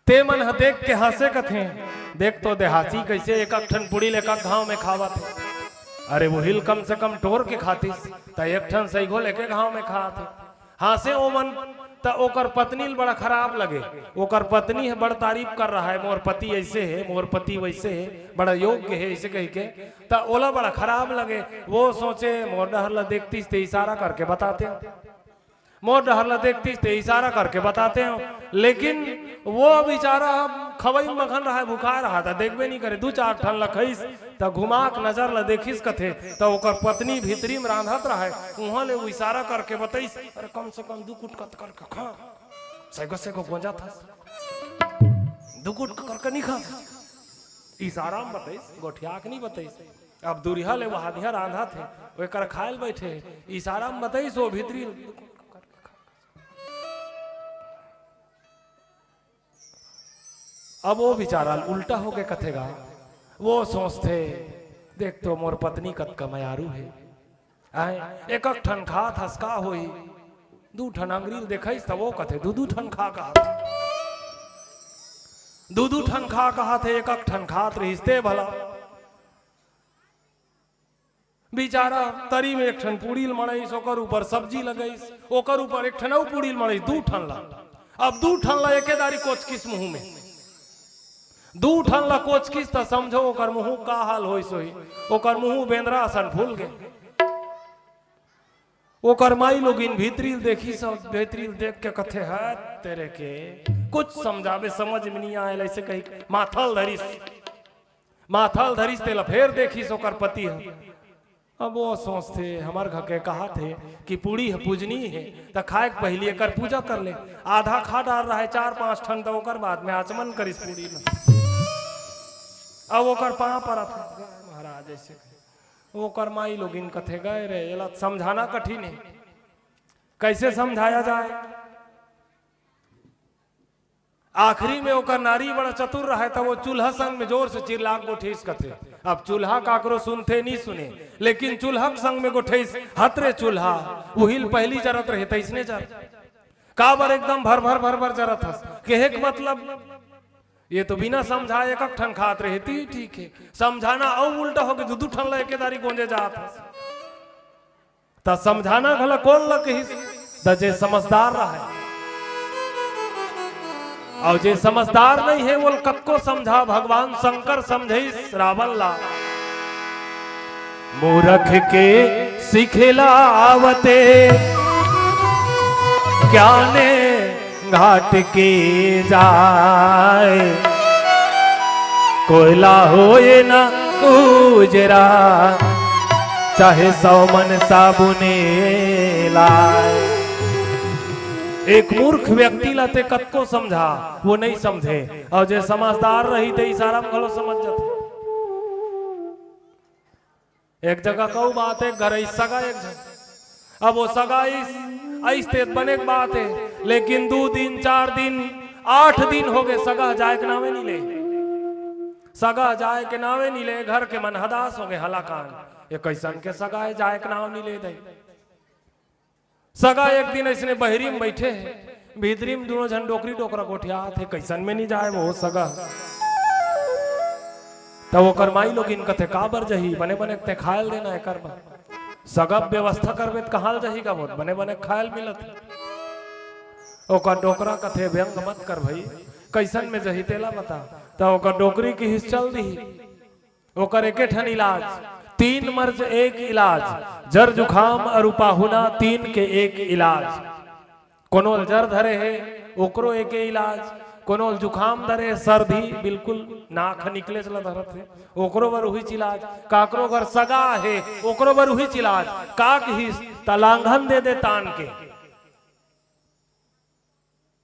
ते मन ह देख के हंसे कथे, "देख तो देहाती कइसे एक एक ठन पूड़ी ल एक एक घांव में खावत हे।" अरे उही ल कम से कम टोर के खातिस, त एक ठन सइघो ल एके घांव में खात हे। हंसे ओमन, त ओकर पत्नी ल बड़ा खराब लगे। ओकर पत्नी ह बड़ तारीफ कर रहय, "मोर पति अइसे हे, मोर पति वइसे हे, बड़ा योग्य हे," अइसे कहिके। त ओला बड़ा खराब लगे। वो सोचे, "मोर डहर ल देखतिस ते इशारा करके बताते, मोर डहर ल देखतिस ते इशारा करके बताते हो।" लेकिन वो बिचारा ह खवई म मगन रहय, भुखाय रहय, त देखबे नइ करे। दू चार ठन ल खइस, त घुमा के नजर ल देखिस कथे, त ओकर पत्नी भीतरी म रांधत रहय, उहां ले वो इशारा करके बतइस, "अरे कम से कम दू कुटकत करके खा, सइघो सइघो गोंजत हस, दू कुटकत करके नइ खा।" इशारा म बतइस, गोठिया के नइ बतइस। अब दुरिहा ले वो हदिया रांधत हे, वो एकर खाए ल बइठे हे, इशारा म बतइस वो भीतरी ल। अब वो बिचारा ल उल्टा होके कथे गा, वो सोचथे, "देख तो मोर पत्नी कतका मयारू हे, आय, एक एक ठन खात हस का होही?" दू ठन अंगरी ल देखइस त वो कथे, "दू दू ठन खा," कहत। "दू दू ठन खा," कहत हे, एक एक ठन खात रिहिस ते भला। बिचारा तरी में एक ठन पूड़ी ल मड़ाइस, ओकर ऊपर सब्जी लगाइस, ओकर ऊपर एक ठन अउ पूड़ी ल मड़ाइस, दू ठन ला। अब दू ठन ला एके दारी कोचकिस मुंह में। दू ठन ला कोचकिस त समझो ओकर मुंह का हाल होइस होही। ओकर मुंह बेंदरा असन फूल गे। ओकर माई लोगिन भीतरी ल देखिस, भीतरी ल देख के कथे, "हे तेरे के, कुछ समझाबे समझ में नइ आयल," अइसे कहि माथा ल धरिस। माथा ल धरिस, तेला फेर देखिस ओकर पति ह। अब वो सोचथे, "हमर घर के कहत हे कि पूड़ी ह पूजनीय हे, त खाए के पहिली एकर पूजा कर ले।" आधा खा डार रहय चार पांच ठन, त ओकर बाद में आचमन करिस पूड़ी ल। अब ओकर पांव परत हे, "महाराज," अइसे कहि। ओकर माई लोगिन कथे, "गे रे, एला समझाना कठिन हे, कइसे समझाया जाए?" आखिरी में ओकर नारी बड़ा चतुर रहय, त वो चूल्हा संग में जोर से चिल्ला के गोठिस कथे। अब चूल्हा काकरो सुनथे, नइ सुने, लेकिन चूल्हा के संग में गोठिस, "हत रे चूल्हा, उही ल पहिली जरत रहे, तइसने जर। काबर एकदम भर भर भर भर जरत हस?" कहे के मतलब, ये तो बिना समझाए एक एक ठन खात रहे, ती ठीक हे, समझाना अउ उल्टा होगे, दू दू ठन ला एके दारी गोंजे जात हस। त समझाना घला कोन ल कहिस? त जे समझदार रहय। अउ जे समझदार नइ हे, वोला कतको समझा, भगवान शंकर समझाइस रावण ला। मूरख के सिखिला आवते, ज्ञाने घाट के जाय। कोयला होय न उजरा, चाहे सौ मन साबुने लाय। एक मूर्ख व्यक्ति ला ते कतको समझा, वो नइ समझे, अउ जे समझदार रही ते इशारा म घलो समझ जाथे। एक जगह कहूं बात, एक घर अइस सगा एक झन। अब वो सगा अइस, अइस ते बने के बात हे, लेकिन दू दिन, चार दिन, आठ दिन होगे, सगा जाय के नावे नइ ले। सगा जाय के नावे नइ ले, घर के मन हदास होगे, हलाकान। ये कइसन के सगा हे, जाए के नाव नइ ले दे। सगा एक दिन अइसने बहिरी म बइठे हे, भीतरी म दूनों झन डोकरी डोकरा गोठियात हे, कइसन में नइ जाय वो सगा। त ओकर माईलोगिन कथे, "काबर जही, बने बने ते खाय ल देना एकर बर। सगा व्यवस्था करबे त कहाँ ल जही गा वो, बने बने खाय ल मिलत हे।" ओकर डोकरा कथे, "व्यंग मत कर भई, कइसन में जही तेला बता।" त ओकर डोकरी किहिस, "चल दिही।" ओकर एके ठन इलाज, तीन मर्ज एक इलाज, जर जुखाम अरु पाहुना तीन के एक इलाज। कोनो ल जर धरे हे, ओकरो एके इलाज, कोनो ल जुखाम धरे हे, सर्दी बिल्कुल नाक निकलेच ल धरत हे, ओकरो बर उहीच इलाज। काकरो घर सगा हे, ओकरो बर उहीच इलाज। का किहिस, त लांघन दे दे तान के।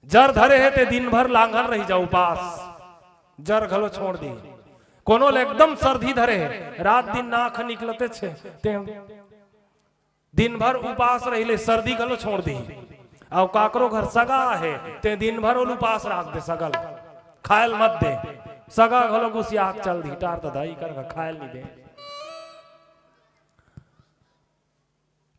जर धरे हे ते दिन भर लांघन रही जा उपास, जर घलो छोड़ दी। कोनो ल एकदम सर्दी धरे हे, रात दिन नाक निकलते छे, ते दिन भर उपास रही ले, सर्दी घलो छोड़ दी। अउ काकरो घर सगा हे, ते दिन भर ओल उपास राख दे, सगा ल खाय ल मत दे। सगा घलो गुसिया के चल दी, टार ददा, इकर घर खाय ल नइ दे।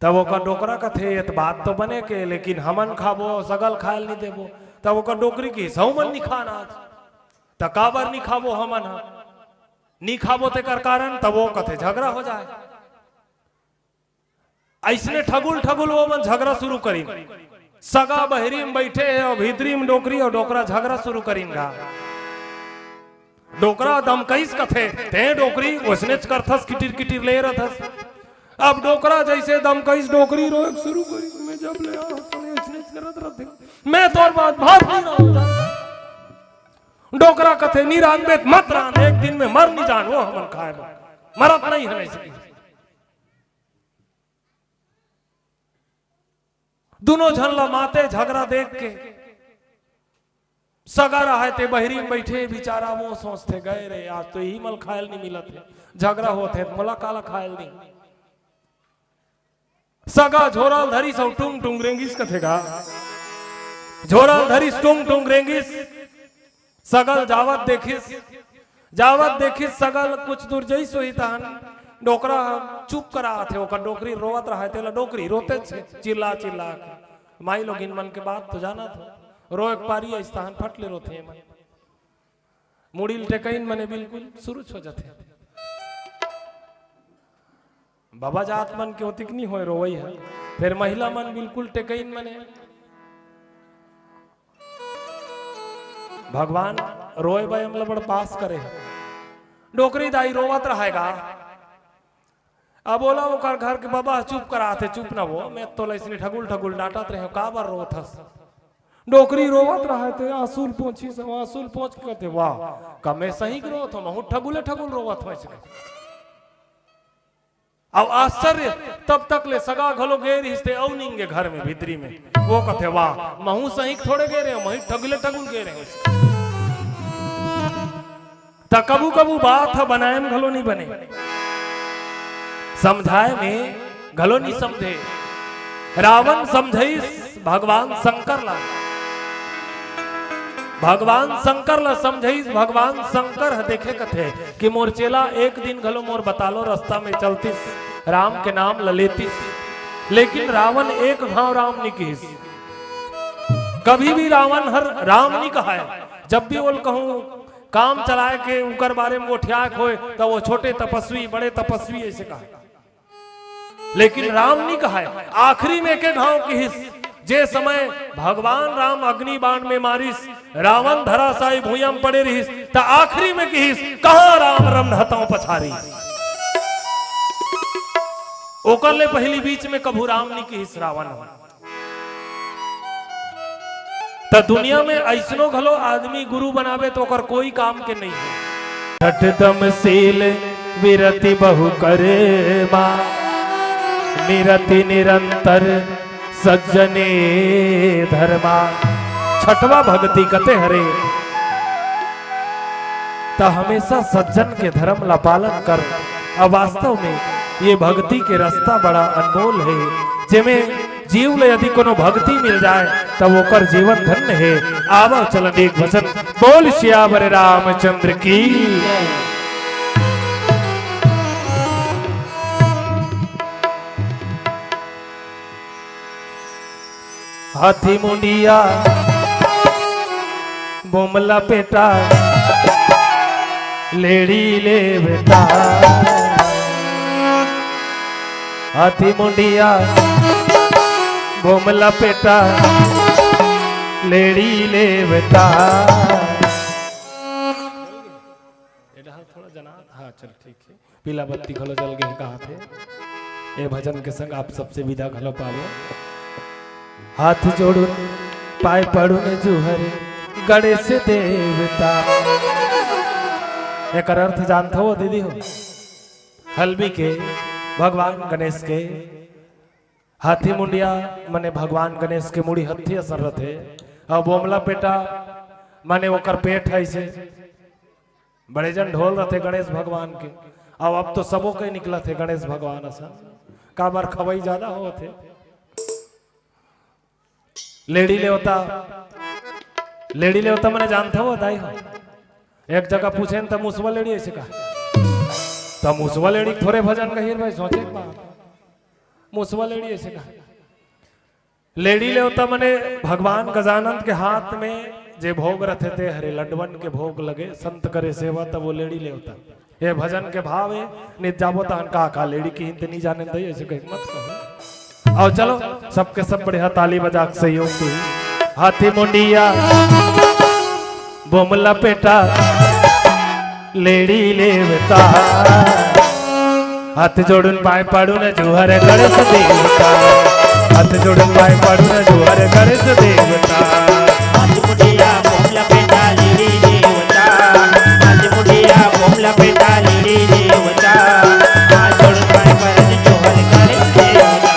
तब ओकर डोकरा कथे, "ये त बात तो बने के, लेकिन हमन खाबो, सगा ल खाय ल नइ देबो।" तब ओकर डोकरी किहिस, "हउ मन नइ खान आज।" "त काबर नइ खाबो हमन ह? नइ खाबो तेकर कारण?" तब वो कथे, "झगरा हो जाय।" अइसने ठगुल ठगुल वो मन झगरा शुरू करिन। सगा बहिरी म बइठे हे अउ भीतरी म डोकरी अउ डोकरा झगरा शुरू करिन गा। डोकरा दमकइस कथे, "ते डोकरी ओइसनेच करथस, किटिर किटिर ले रथस।" अब डोकरा जइसे दमकइस, डोकरी रोए के शुरू करिस, "मैं जब ले आए हँव, तब ले अइसनेच करत रथे। मैं तोर बात भात नइ राँधंव।" डोकरा कथे, "नइ राँधबे त मत राँध, एक दिन में मर नइ जान वो हमन खाय बर, मरत नइ हन अइसे।" दूनों झन ला माते झगरा देख के सगा रहय ते बहिरी म बइठे बिचारा वो सोचथे, "गय रे, आज तो इही मन ल खाय ल नइ मिलत हे, झगरा होत हे, त मोला काला खाय ल नइ।" सगा झोरा ल धरिस अउ टुंग टुंग रेंगिस कथे गा। झोरा ल धरिस, टुंग टुंग रेंगिस। सगा ल जावत देखिस, जावत देखिस, सगा ल कुछ दूर जइस होही तहन डोकरा ह चुप करात हे, ओकर डोकरी रोवत रहय, तेला डोकरी रोतेच हे, चिल्ला चिल्ला के। माईलोगिन मन के बात तो जानत हो, रोए के पारी अइस तहन फट ले रोथे एमन। मुड़ी ल टेकइन मने बिल्कुल शुरू हो जाथे। बाबा जात मन के ओतिक नइ होय रोवई ह, फेर महिला मन बिल्कुल टेकइन मने। भगवान रोए बर एमला बड़ पास करे हे। डोकरी दाई रोवत रहय गा। अब ओला ओकर घर के बबा चुप करात हे, "चुप न वो, मैं तोला अइसने ठगुल ठगुल डांटत रहेंव, काबर रोवत हस?" डोकरी रोवत रहय ते आँसू ल पोंछिस, आँसू ल पोंछ के कथे, "वाह, का मैं सही के रोवत हँव, महूँ ठगुले ठगुल रोवत हँव अइसने।" अउ आश्चर्य, तब तक ले सगा घलो गे रिहिस ते अउ निंगे घर में, भीतरी में। वो कथे, "वाह, महूँ सही के थोड़े गे रहेंव, महूँ ठगुले ठगुल गे रहेंव।" त कभू कभू बात ह बनाए म घलो नइ बने, समझाए में घलो नइ समझे। रावण समझइस भगवान शंकर ला, भगवान शंकर ला समझइस। भगवान शंकर ह देखे कथे कि मोर चेला एक दिन घलो मोर बतालो रस्ता में चलतिस, राम के नाम ल लेतिस, लेकिन रावण एक घांव राम नइ किहिस। कभी भी रावण हर राम नइ कहय। जब भी ओल कहूं काम चलाए के उकर बारे में गोठियाए के होय, त वो छोटे तपस्वी, बड़े तपस्वी अइसे कहय। लेकिन राम नइ कहय। आखिरी में एके घांव किहिस, जे समय भगवान राम अग्नि बाण में मारिस, रावण धराशायी भुइयां में पड़े रिहिस, त आखिरी में किहिस, "कहां राम रमधताओं पछारी।" ओकर ले पहिली बीच में कभू राम नइ किहिस रावण ह। त दुनिया में अइसनो घलो आदमी गुरु बनावे त ओकर कोई काम के नइ हे। हठ दम शील विरति बहु करेमा, निरति निरंतर सज्जने धर्मा। छठवां भक्ति कथे हरे, त हमेशा सज्जन के धर्म ला पालन कर। अब वास्तव में ये भक्ति के रास्ता बड़ा अनमोल हे, जेमे जीव ले यदि कोनो भक्ति मिल जाए, तब ओकर जीवन धन्य हे। आवव चलन एक भजन, बोल सियावर रामचंद्र की। हाथी मुंडिया बोमला पेटा लेड़ी लेवता। हाथी मुंडिया बोमला पेटा लेड़ी लेवता। ए डहर थोड़ा जना, हाँ, चल, ठीक है। पीला बत्ती घलो जल गे कहाथे। ए भजन के संग आप सबसे विदा घलो पावो। हाथ जोड़ुन पाय पड़ुन जुहर गणेश देवता। एकर अर्थ जानथो दीदी हो? हल्बी के भगवान गणेश के हाथी मुंडिया मने भगवान गणेश के मुड़ी हत्थी असन रथे। अउ बोमला पेटा मने ओकर पेट है से बड़े जन ढोल रथे गणेश भगवान के। अउ अब तो सबो के निकलत हे गणेश भगवान असन। काबर खवई ज्यादा होवत हे। लेड़ी लेवता, लेड़ी लेवता मने जानथो दाई हो? एक जगह पूछेन त मुसवा लेड़ी अइसे कहा। त मुसवा लेड़ी के थोरे भजन गहिर भाई, सोचे के बात। मुसवा लेड़ी अइसे कहा। लेड़ी लेवता मने भगवान गजानन के हाथ में जे भोग रथे ते हरे लड्डवन के भोग लगे, संत करे सेवा, तब वो लेड़ी लेवता। ये भजन के भाव है। नित जाबो तहन का का लेड़ी किहिन ते नहीं जाने दई, अइसे कहि मत कहो। अउ चलो, सबके सब बढ़िया ताली बजा के सहयोग दू। हाथी मुंडिया बोमला पेटा लेड़ी लेवता। हाथ जोड़ुन पाय पड़ुन जुहर गणेश देवता। हाथ जोड़ुन पाय पड़ुन जुहर गणेश देवता। हाथ मुंडिया बोमला पेटा लेड़ी देवता। हाथ मुंडिया बोमला पेटा लेड़ी देवता। हाथ जोड़ुन पाय पड़ुन जुहर गणेश देवता।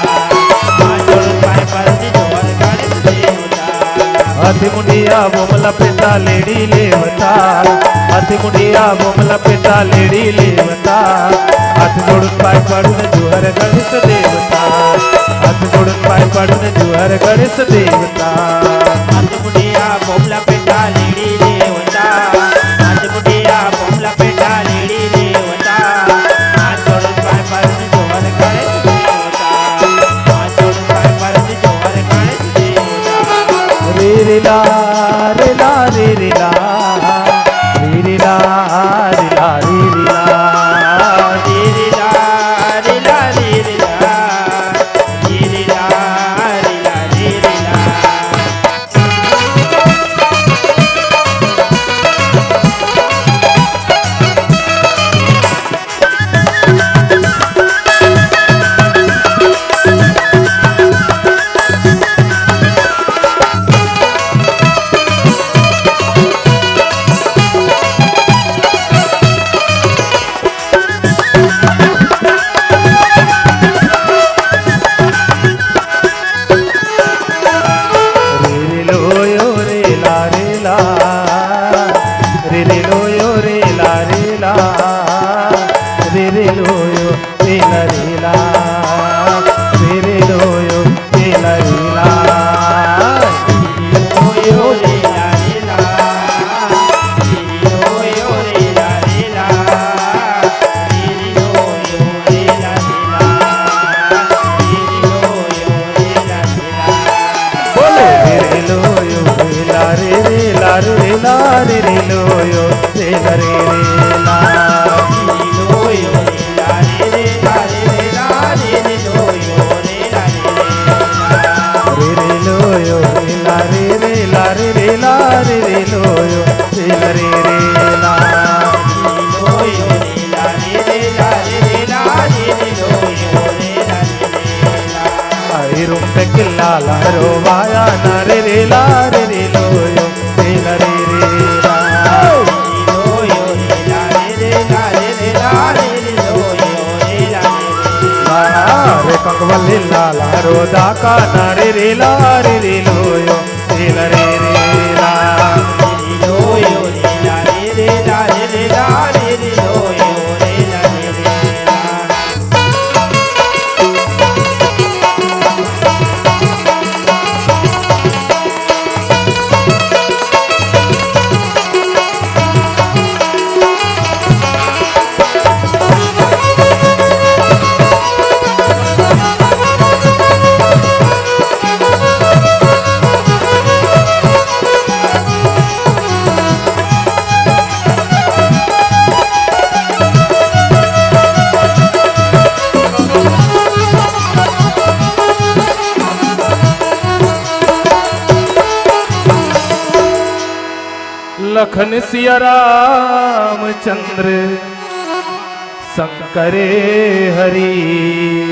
हाथ जोड़ुन पाय पड़ुन जुहर गणेश देवता। हाथी मुंडिया बोमला पेटा लेड़ी लेवता। हाथी मुंडिया बोमला पेटा लेड़ी लेवता। हाथ जोड़ुन पाय पड़ुन जुहर गणेश देवता। हाथ जोड़ुन पाय पड़ुन जुहर गणेश देवता। हाथ मुंडिया बोमला पेटा लेड़ी देवता। हाथ मुंडिया बोमला पेटा लेड़ी देवता। हाथ जोड़ुन पाय पड़ुन जुहर गणेश देवता। हाथ जोड़ुन पाय पड़ुन जुहर गणेश देवता। रे रे ला, रे ला, रे रे ला। रे रे ला, रे ला, रे रे ला। रे रे ला, रे ला, रे रे ला। रे रे ला, रे ला, रे रे ला। रे रे लो यो रे ला रे ला, रे रे लो यो रे ला रे ला, रे रे लो यो रे ला रे ला, रे रे लो यो रे ला रे ला। बोले रे रे लो यो रे ला रे रे ला रे रे ला रे रे लो यो रे ला रे रे ला। रे रे लो यो रे ला रे रे ला रे रे ला रे रे लो यो रे ला रे रे ला। आई रूम पे किल्ला ला रो वाया ना रे रे ला रे रे लो यो रे ला रे रे ला। रे कंगवली लाला रो दाका ना रे रे ला रे रे लो यो रे ला रे रे ला। लखन सिया रामचंद्र शंकरे हरि।